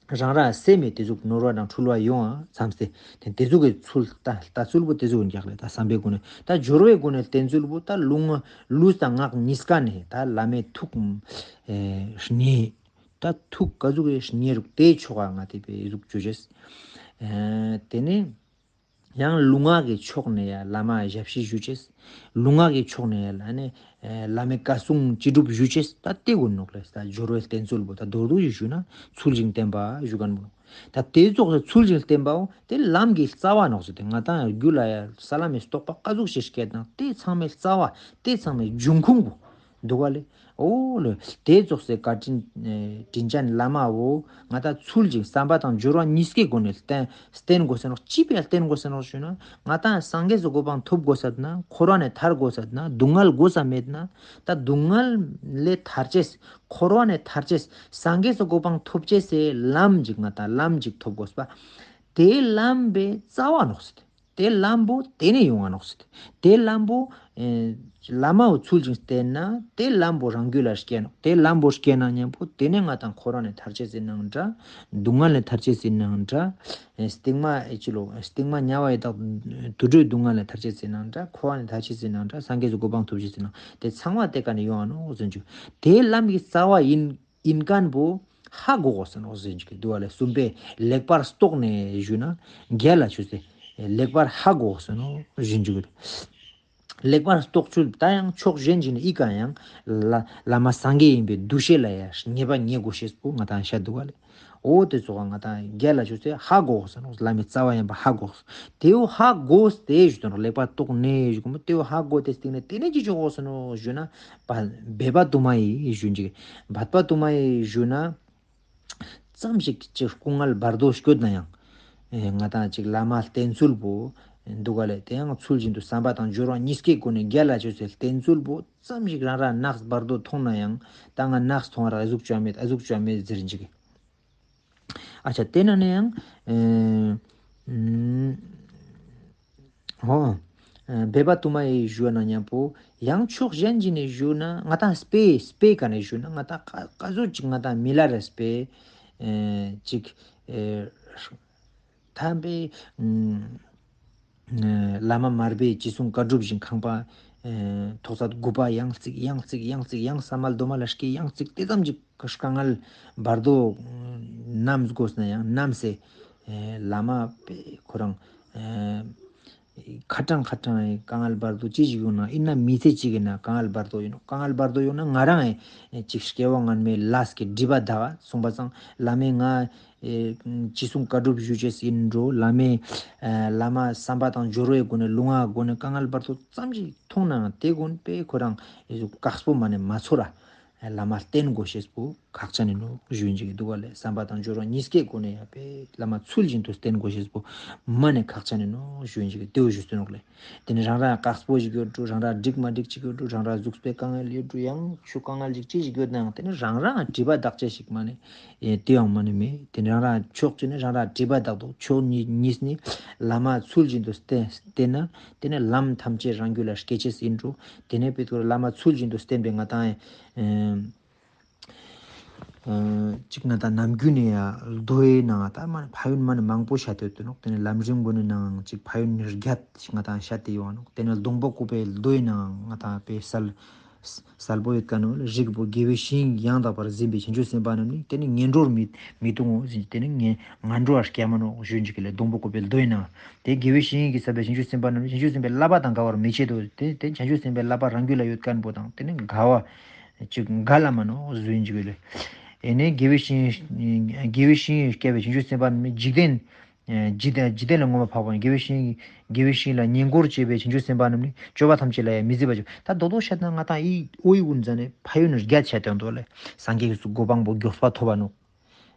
རང་རང་སེམས་མེད་དེ་ཟུག་ནོར་བ་དང་འཁྲུལ་བ་ཡོང་ཨ་མཚམས་ཏེ་དེ་དེ་ཟུག་གི་ཚུལ་ལྟ་ལྟ་ཚུལ་པོ་དེ་ཟུག་ཡིན་ཀྱག་ལེ། ད་བསམ་པའི་སྒོ་ནས་ད་སྦྱོར་བའི་སྒོ་ནས་བསྟེན་ཚུལ་པོ་ད་ལུང་ལུས་དང་ངག་གཉིས་ཀ་ནས་ད་བླ་མའི་ཐུགས་ཨེ་ཉེ། ད་ཐུགས་ག་ཟུག་གི་ཉེ་རུག་དེའི་ཕྱོགས་ཨ་ང་དེ་པའི་ཟུག་ཅོ་ཅེས། ཨེ་དེ་ནས་ཡང་ལུས་ངག་གི་ཕྱོགས་ནས་ཡ་བླ་མ་ཞབས་ཕྱི་ཞུ་ཅེས། ལུས་ངག་གི་ཕྱོགས་ནས་ཡ་ལ་ནི་ཨེ་བླ་མའི་བཀའ་གསུང་ཅི་སྒྲུབ་ཞུ་ཅེས། ད་དེ་ཀུན་ནོག་ལེ། ད་སྦྱོར་བའི་བསྟེན་ཚུལ་པོ་ད་མདོར་བསྡུས་ཞིག་ཞུ་ན་ཚུལ་བཞིན་བསྟེན་པ་ཞུ་མཁན་པོ་ནོག། ད་དེ་ཙོགས་སེ་ཚུལ་བཞིན་བསྟེན་པའོ་དེ་ལམ་གྱི་རྩ་བ་ནོག་ཟེར་ཏེ་ང་ཏང་རྒྱུད་ལ་ཡ་ས་ལམ་མི་རྟོགས་པ་ག་ཟུག་ཞིག་སྐྱེད་ན་དེ་ཚང་མའི་རྩ་བ་དེ་ཚང་མའི་འབྱུང་ཁུངས་པོ་འདུག་ག་ལེ། འོ་ལེ། དེ་ཙོགས་སེ་བཀའ་དྲིན་ཨེ་དྲིན་ཅན་བླ་མ་བོ་ང་ཏང་ཚུལ་བཞིན་བསམ་པ་དང་སྦྱོར་བ་གཉིས་ཀའི་སྒོ་ནས་བསྟེན་བསྟེན་དགོས་ས་ནོག། ཅི་ཕི་ཡ་བསྟེན་དགོས་ས་ནོག་ཞུ་ན་ང་ཏང་སངས་རྒྱས་སི་གོ་འཕང་ཐོབ་དགོས་ས་ན་འཁོར་བ་ནས་ཐར་དགོས་ས་ན་སྡུག་བསྔལ་དགོས་ས་མེད་ན་ད་སྡུག་བསྔལ་ལས་ཐར་ཅེས། འཁོར་བ་ནས་ཐར་ཅེས། སངས་རྒྱས་སི་གོ་འཕང་ཐོབ་ཅེས་སི་ལམ་ཅིག་ང་ཏང་ལམ་ཅིག་ཐོབ་དགོས་པ། དེ་ལམ་པའི་རྩ་བ་ནོག་ཟེར་ཏེ། དེ་ལམ་པོ་དེ་ནས་ཡོང་ང་ནོག་ཟེར་ཏེ། དེ་ལམ་པོ་ ཨེ་བླ་མའོ་ཚུལ་བཞིན་བསྟེན་ན་དེ་ལམ་པོ་རང་རྒྱུད་ལ་སྐྱེ་ནོག། དེ་ལམ་པོ་སྐྱེ་ན་མཉམ་པོ་དེ་ནས་ང་ཏང་འཁོར་བ་ནས་ཐར་ཅེས་ཡིན་ནའང་འདྲ། སྡུག་བསྔལ་ནས་ཐར་ཅེས་ཡིན་ནའང་འདྲ། ཨེ་སྟིང་མ་ཨེ་ཅི་ལོ་སྟིང་མ་དམྱལ་བ་ཡི་དྭགས་དུད་འགྲོའི་སྡུག་བསྔལ་ནས་ཐར་ཅེས་ཡིན་ནའང་འདྲ། འཁོར་བ་ནས་ཐར་ཅེས་ཡིན་ནའང་འདྲ། སངས་རྒྱས་སི་གོ་འཕང་ཐོབ་ཅེས་ཡིན་ནའང་དེ་ཚང་མ་དེ་ཀ་ནས་ཡོང་ང་ནོག་ཟེར་རྒྱུ། དེ་ལམ་གྱི་རྩ་བ་ཡིན་ཡིན་མཁན་པོ་ཧ་གོ་དགོས་ཟེར་ནོག་ཟེར་རྒྱུ་འདུག་པ་ལེ། གསུམ་པའི་ལེགས་པར་རྟོགས་ནས་ཞུ་ན་རྒྱལ་ལ་ཆོས་ཟེར། ལེགས་པར་ཧ་གོ་དགོས་ཟེར་ནོག་ཟེར་རྒྱུ། ལེགས་པར་རྟོགས་ཚུལ་ད་ཡང་ཕྱོགས་གཞན་ཞིག་ནས་ཨི་ཀ་ཡང་ལ་བླ་མ་སངས་རྒྱས་ཡིན་པའི་འདུ་ཤེས་ལ་ཡང་ངེས་པ་ངེས་དགོས་ཤེས་པོ་ང་ཏང་བཤད་འདུག་པ་ལེ། འོ་དེ་ཚོ་ང་ཏང་རྒྱལ་ལ་ཆོས་ཟེར་ཧ་གོ་ཟེར་ནོག། བླ་མའི་རྩ་བ་ཡིན་པ་ཧ་གོ། དེའོ་ཧ་གོ་སྟེ་ཞུ་དོན་ལེགས་པར་རྟོགས་ནས་ཞུ་གོ་མོ། དེའོ་ཧ་གོ་སྟེ་སྟིང་ནས་དེ་ནས་ཅི་ཆོག་གོ་ཟེར་ནོག་ཞུ་ན། འབད་པ་དུ་མ་ཡིས་ཞུ་འཇིག། འབད་པ་དུ་མ་ཡིས་ཞུ་ན། ཙམ་ཞིག་ཅིག་སྐུ་ངལ་བར་དོ་སྐྱོད་ན་ཡང་། ཨེ་ང་ཏང་ཅིག་བླ་མ་བསྟེན་ཚུལ་པོ་འདུག་ག་ལེ། དེ་ཡང་ཚུལ་བཞིན་དུ་བསམ་པ་དང་སྦྱོར་བ་གཉིས་ཀའི་སྒོ་ནས་རྒྱལ་ལ་ཆོས་ཟེར་བསྟེན་ཚུལ་པོ་ཙམ་ཞིག་རང་རང་ནགས་བར་དོ་མཐོང་ན་ཡང་ད་ང་ནགས་མཐོང་བ་ར་ཨ་ཟུག་ཅོ་མེད་ཨ་ཟུག་ཅོ་མེད་ཟེར་འཇིག། ཨ་ཆ་དེ་ན་ནས་ཡང་ཨེ་ཨུམ། ཧོ། ཨ་འབད་པ་དུ་མ་ཡིས་ཞུ་ན་མཉམ་པོ་ཡང་ཕྱོགས་གཞན་ཞིག་ནས་ཞུ་ན་ང་ཏང་དཔེ་དཔེ་ག་ནས་ཞུ་ན་ང་ཏང་ཀ་ཀ་ཟུག་ཅིག་ང་ཏང་མི་ལ་རས་པའི་ཨེ་ཅིག་ཨེ་ཐམ་པའི་ཨུམ་ཨེ་བླ་མ་མར་པའི་ཅི་གསུང་བཀའ་སྒྲུབ་བཞིན་ཁང་པ་ཨེ་ཐོག་ཚད་དགུ་པ་ཡང་རྩིག་ཡང་རྩིག་ཡང་རྩིག་ཡང་ས་མལ་རྡོ་མ་ལ་སྐྱེ་ཡང་རྩིག་དེ་ཙམ་ཅིག་དཀའ་ངལ་བར་དོ་ནམ་དགོས་ན་ཡང་ནམ་སེ་ཨེ་བླ་མ་པེ་ཁོ་རང་ཨེ་ཁ་ཏང་ཁ་ཏང་ཨེ་དཀའ་ངལ་བར་དོ་ཅི་ཞིག་ཡོང་ན་ཨིན་ན་མི་ཚེ་གཅིག་ཨིན་ན་དཀའ་ངལ་བར་དོ་ཡོང་ནོག། དཀའ་ངལ་བར་དོ་ཡོང་ན་ང་རང་ཨེ་ཅིག་སྐྱེ་བ་སྔན་མའི་ལས་ཀྱི་སྒྲིབ་པ་དག་གསུངས་པ་ཙང་བླ་མས་ང་ཨེ་ཅི་གསུང་བཀའ་སྒྲུབ་ཞུ་ཅེས་ཨིན་འགྲོ། བླ་མས་ཨེ་བླ་མ་བསམ་པ་དང་སྦྱོར་བའི་སྒོ་ནས་ལུང་བ་སྒོ་ནས་དཀའ་ངལ་བར་དོ་ཙམ་ཞིག་མཐོང་ནའང་དེ་ཀུན་པེ་ཁོ་རང་ཨེ་དཀགས་པོ་མ་ནས་མ་ཚོར་ར། བླ་མ་བསྟེན་དགོས་ཤེས་པོ་ཁག་ཅན་ཨིན་ནོག་ཞུ་ཡིན་ཅིག་འདུག་པ་ལེ། བསམ་པ་དང་སྦྱོར་བ་གཉིས་ཀའི་སྒོ་ནས་ཡང་པེ་བླ་མ་ཚུལ་བཞིན་དུ་བསྟེན་དགོས་ཤེས་པོ་མ་ནས་ཁག་ཅན་ཨིན་ནོག་ཞུ་ཡིན་ཅིག་དེའུ་ཞུ་སྟོན་ནོག་ལེ། དེ་ནི་རང་རང་དཀགས་པོ་ཞིག་ཡོད་འགྲོ། རང་རང་འགྲིག་མ་འགྲིག་ཅིག་ཡོད་འགྲོ། རང་རང་གཟུགས་པོའི་དཀའ་ངལ་ཡོད་འགྲོ། ཡང་ཆུ་དཀའ་ངལ་ཅིག་ཅི་ཞིག་ཡོད་ནའང་དེ་ནི་རང་རང་སྒྲིབ་པ་དག་ཅེས་ཤིག་མ་ནས་ཨེ་དེའང་མ་ནས་མེད། དེ་ནི་རང་རང་ཕྱོགས་གཅིག་ནས་རང་རང་སྒྲིབ་པ་དག་འདུག། ཕྱོགས་གཉིས་གཉིས་ནི་བླ་མ་ཚུལ་བཞིན་དུ་བསྟེན་བསྟེན་ན་དེ་ནི་ལམ་ཐམས་ཅད་རང་རྒྱུད་ལ་སྐྱེ་ཅེས་ཨིན་འགྲོ། དེ་ནས་པེ་ཏོ་བླ་མ་ཚུལ་བཞིན་དུ་བསྟེན་པའི་ང་ཏང་ཨེ་ཨ་ཅིག་ང་ཏང་ནམ་རྒྱུན་ནས་ཡང་མདོའི་ནང་ད་མ་ཕན་ཡོན་མ་ནི་མང་པོ་བཤད་དེ་ཡོད་དེ་ནོག། དེ་ནས་ལམ་རིམ་གུན་ནི་ནང་ཅིག་ཕན་ཡོན་བརྒྱད་ཅིག་ང་ཏང་བཤད་དེ་ཡོད་ནོག། དེ་ནས་སྡོང་པོ་བཀོད་པའི་མདོའི་ནང་ང་ཏང་དཔེ་གསལ་གསལ་པོ་ཡོད་ཀ་ནོག། རིགས་པོ་དགེ་བའི་བཤེས་གཉེན་ཡང་དག་པར་འཛིན་པའི་བྱང་ཆུབ་སེམས་དཔའ་རྣམས་ནི་དེ་ནི་ངན་འགྲོར་མི་མི་ལྟུང་ངོ་ཟེར། དེ་ནི་ངན་ངན་འགྲོ་བར་སྐྱེ་མ་ནོག་ཞུ་ཡིན་ཅིག་ལེ། སྡོང་པོ་བཀོད་པའི་མདོའི་ནང་དེ་དགེ་བའི་བཤེས་གཉེན་གྱིས་བསགས་པའི་བྱང་ཆུབ་སེམས་དཔའ་རྣམས་ནི་བྱང་ཆུབ་སེམས་དཔའི་བསླབ་པ་དང་འགལ་བར་མི་བྱེད་དོ། དེ་དེ་བྱང་ཆུབ་སེམས་དཔའི་བསླབ་པ་རང་རྒྱུད་ལ་ཡོད་མཁན་པོ་དང་དེ་ནི་འགལ་བ་ཅིག་འགལ་ལ་མ་ནོག་ཟེར་ཡིན་ཅིག་ལེ། ཨེ་ནས་དགེ་བའི་བཤེས་དགེ་བའི་བཤེས་གཉེན་སྐྱེ་བའི་བྱང་ཆུབ་སེམས་དཔའ་རྣམས་ནི་འཇིག་རྟེན་ཨེ་འཇིག་རྟེན་འཇིག་རྟེན་ལས་མངོན་པར་འཕགས་པ་དགེ་བའི་བཤེས་དགེ་བའི་བཤེས་ལ་བསྙེན་བཀུར་བྱེད་པའི་བྱང་ཆུབ་སེམས་དཔའ་རྣམས་ནི་སྤྱོད་པ་ཐམས་ཅད་ལ་ཡང་མི་བརྫི་བར་བྱེད། ད་རྡོག་རྡོག་བཤད་ན་ང་ཏང་ཨི་ཨོ་ཡི་གུན་ཟ་ནས་ཕན་ཡོན་བརྒྱད་བཤད་དོན་དོ་ལེ། སངས་རྒྱས་སུ་གོ་འཕང་པོ་མགྱོགས་པ་ཐོབ་པ་ནོག།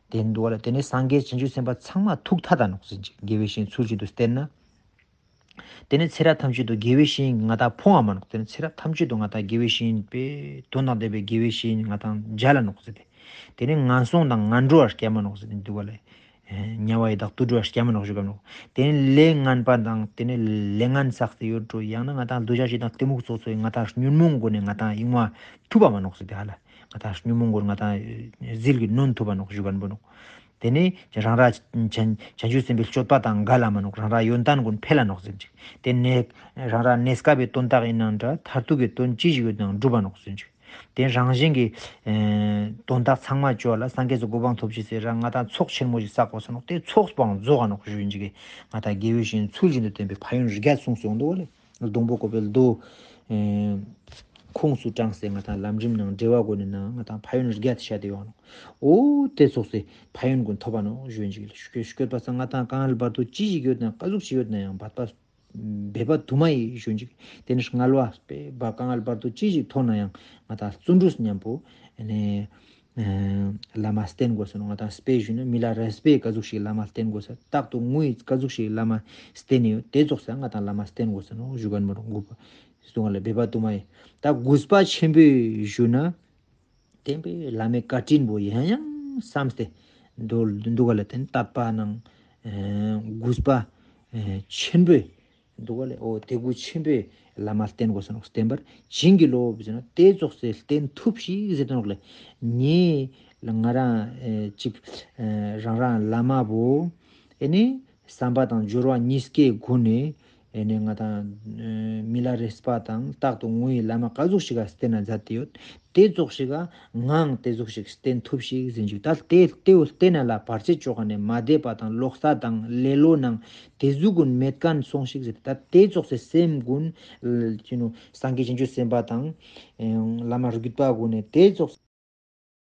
དེ་འདུག་ལ། དེ་ནས་སངས་རྒྱས་བྱང་ཆུབ་སེམས་དཔའ་ཚང་མ་ཐུགས་ཐད་ད་ནོག་ཟེར་ཅིག། དགེ་བའི་བཤེས་ཚུལ་བཞིན་དུ་བསྟེན་ན། དེ་ནས་ཚེ་རབས་ཐམས་ཅད་དུ་དགེ་བའི་བཤེས་ང་ཏང་ཕོངས་པ་མ་ནོག། དེ་ནས་ཚེ་རབས་ཐམས་ཅད་དུ་ང་ཏང་དགེ་བའི་བཤེས་པའི་དོན་དང་ལྡན་པའི་དགེ་བའི་བཤེས་ང་ཏང་མཇལ་ལ་ནོག་ཟེར་ཏེ། དེ་ནས་ངན་སོང་དང་ངན་འགྲོ་བར་སྐྱེ་མ་ནོག་ཟེར་ཏེ་འདུག་ག་ལེ། དམྱལ་བ་ཡི་དྭགས་དུད་འགྲོ་བར་སྐྱེ་མ་ནོག་ཞུ་ག་ནོག། དེ་ནས་ལས་ངན་པ་དང་དེ་ནས་ལས་ངན་བསགས་ཏེ་ཡོད་འགྲོ། ཡང་ན་ང་ཏང་འདོད་ཆགས་ཞེ་སྡང་གཏི་མུག་ཙོགས་ཙོགས་ང་ཏང་ཉོན་མོངས་སྒོ་ནས་ང་ཏང་ཡིད་མ་ཐུབ་པ་མ་ནོག་ཟེར་ཏེ་ཧ་ལ། ང་ཏང་ཉོན་མོངས་སྒོ་ནས་ང་ཏང་ཟིལ་གྱིས་གནོན་ཐུབ་པ་ནོག་ཞུ་ག་ནོག། དེ་ནས་རང་ར་བྱང་བྱང་ཆུབ་སེམས་དཔའི་སྤྱོད་པ་དང་འགལ་ལ་མ་ནོག། རང་ར་ཡོན་ཏན་ཀུན་འཕེལ་ལ་ནོག་ཟེར་ཅིག། དེ་ནས་རང་ར་གནས་སྐབས་པའི་དོན་དག་ཡིན་ནའང་འདྲ་མཐར་ཐུག་གི་དོན་ཅི་ཞིག་ཡོད་ནའང་འགྲུབ་པ་ནོག་ཟེར་ཅིག། དེ་རང་བཞིན་གྱི་ཨེ་དོན་དག་ཚང་མ་བཅོ་ལ་སངས་རྒྱས་སུ་གོ་འཕང་ཐོབ་ཅི་ཟེར་ར་ང་ཏང་ཚོགས་ཆེན་མོ་ཞིག་བསགས་དགོས་ས་ནོག། དེ་ཚོགས་པའང་རྫོགས་ཀ་ནོག་ཞུ་ཡིན་ཅིག་གི། ང་ཏང་དགེ་བའི་བཤེས་ཚུལ་བཞིན་དུ་བསྟེན་པའི་ཕན་ཡོན་བརྒྱད་གསུངས་སོང་འདུག་ལེ། སྡོང་པོ་བཀོད་པའི་མདོ་ཨེ་ཁོངས་སུ་དྲངས་ཏེ་ང་ཏང་ལམ་རིམ་ནང་འགྲེལ་བ་སྒོ་ནས་ནང་ང་ཏང་ཕན་ཡོན་བརྒྱད་བཤད་དེ་ཡོང་ནོག། འོ་དེ་ཚོགས་སེ་ཕན་ཡོན་ཀུན་ཐོབ་པ་ནོག་ཞུ་ཡིན་ཅིག་ལེ། ཞུ་སྐད་ཞུ་སྐད་པ་སང་ང་ཏང་དཀའ་ངལ་བར་དོ་ཅི་ཞིག་ཡོད་ན་ཀ་ཟུག་ཞིག་ཡོད་ན་ཡང་འབད་པ་འབད་པ་དུ་མ་ཡིས་ཞུ་ཡིན་ཅིག། དེ་ནས་དམྱལ་བ་དཔེ་བ་དཀའ་ངལ་བར་དོ་ཅི་ཞིག་ཐོན་ན་ཡང་ང་ཏང་བརྩོན་འགྲུས་མཉམ་པོ་ཨེ་ནས་ཨེ་བླ་མ་བསྟེན་དགོས་ས་ནོག། ང་ཏང་དཔེ་ཞུས་ན་མི་ལ་རས་པས་ཀ་ཟུག་ཞིག་བླ་མ་བསྟེན་དགོས་ས། རྟག་ཏུ་ངུ་ཡིས་ཀ་ཟུག་ཞིག་བླ་མ་བསྟེན་ཡོད་དེ་ཙོགས་ས་ང་ཏང་བླ་མ་བསྟེན་དགོས་ས་ནོག་ཞུ་ག་ནོག། དགུ་པ་སྟོང་ལ་འབད་པ་དུ་མ་ཡིས། ད་དགུ་པ་ཆེན་པོའི་ཞུ་ན་བསྟན་པའི་བླ་མའི་བཀའ་དྲིན་པོ་ཡང་ཡང་བསམས་ཏེ་འདུག་ག་ལ་བརྟེན་དད་པ་ནང་ཨེ་དགུ་པ་ཨེ་ཆེན་པོའི་ འདུག་ག་ལེ། འོ་དེ་གུ་ཆེན་པོའི་བླ་མ་བསྟེན་དགོས་ས་ནོག། བསྟེན་པར་བྱིན་གྱིས་རློབས་ཟེར་ན་དེ་ཙོགས་སེ་བསྟེན་ཐུབ་ཤིག་ཟེར་དོན་ནོག་ལེ། ངས་ང་རང་ཨེ་ཅིག་ཨེ་རང་རང་བླ་མ་བོ་ཨེ་ནི་བསམ་པ་དང་སྦྱོར་བ་གཉིས་ཀའི་སྒོ་ནས་ཨེ་ནི་ང་དང་ཨེ་མི་ལ་རས་པ་དང་རྟག་ཏུ་ངུ་ཡི་བླ་མ་ག་ཟུག་ཞིག་ག་བསྟེན་ན་མཛད་དེ་ཡོད། དེ་ཙོགས་ཤིག་ག་ངའང་དེ་ཟུག་ཞིག་བསྟེན་ཐུབ་ཤིག་ཟེར་ཞིག། ད་དེ་དེ་བོ་བསྟེན་ན་ལ་བར་ཆད་ཅོ་ག་ནས་མ་བསྡད་པ་དང་ལོག་ས་དང་ལེ་ལོ་ནང་དེ་ཟུག་གུན་མེད་མཁན་སོང་ཤིག་ཟེར། ད་དེ་ཙོགས་སེ་སེམས་གུན་ཨེ་ཅི་ནུ་སངས་རྒྱས་བྱང་ཆུབ་སེམས་དཔའ་དང་ཨེ་བླ་མ་རིགས་རྒྱུད་པ་གུན་ནས་དེ་ཙོགས་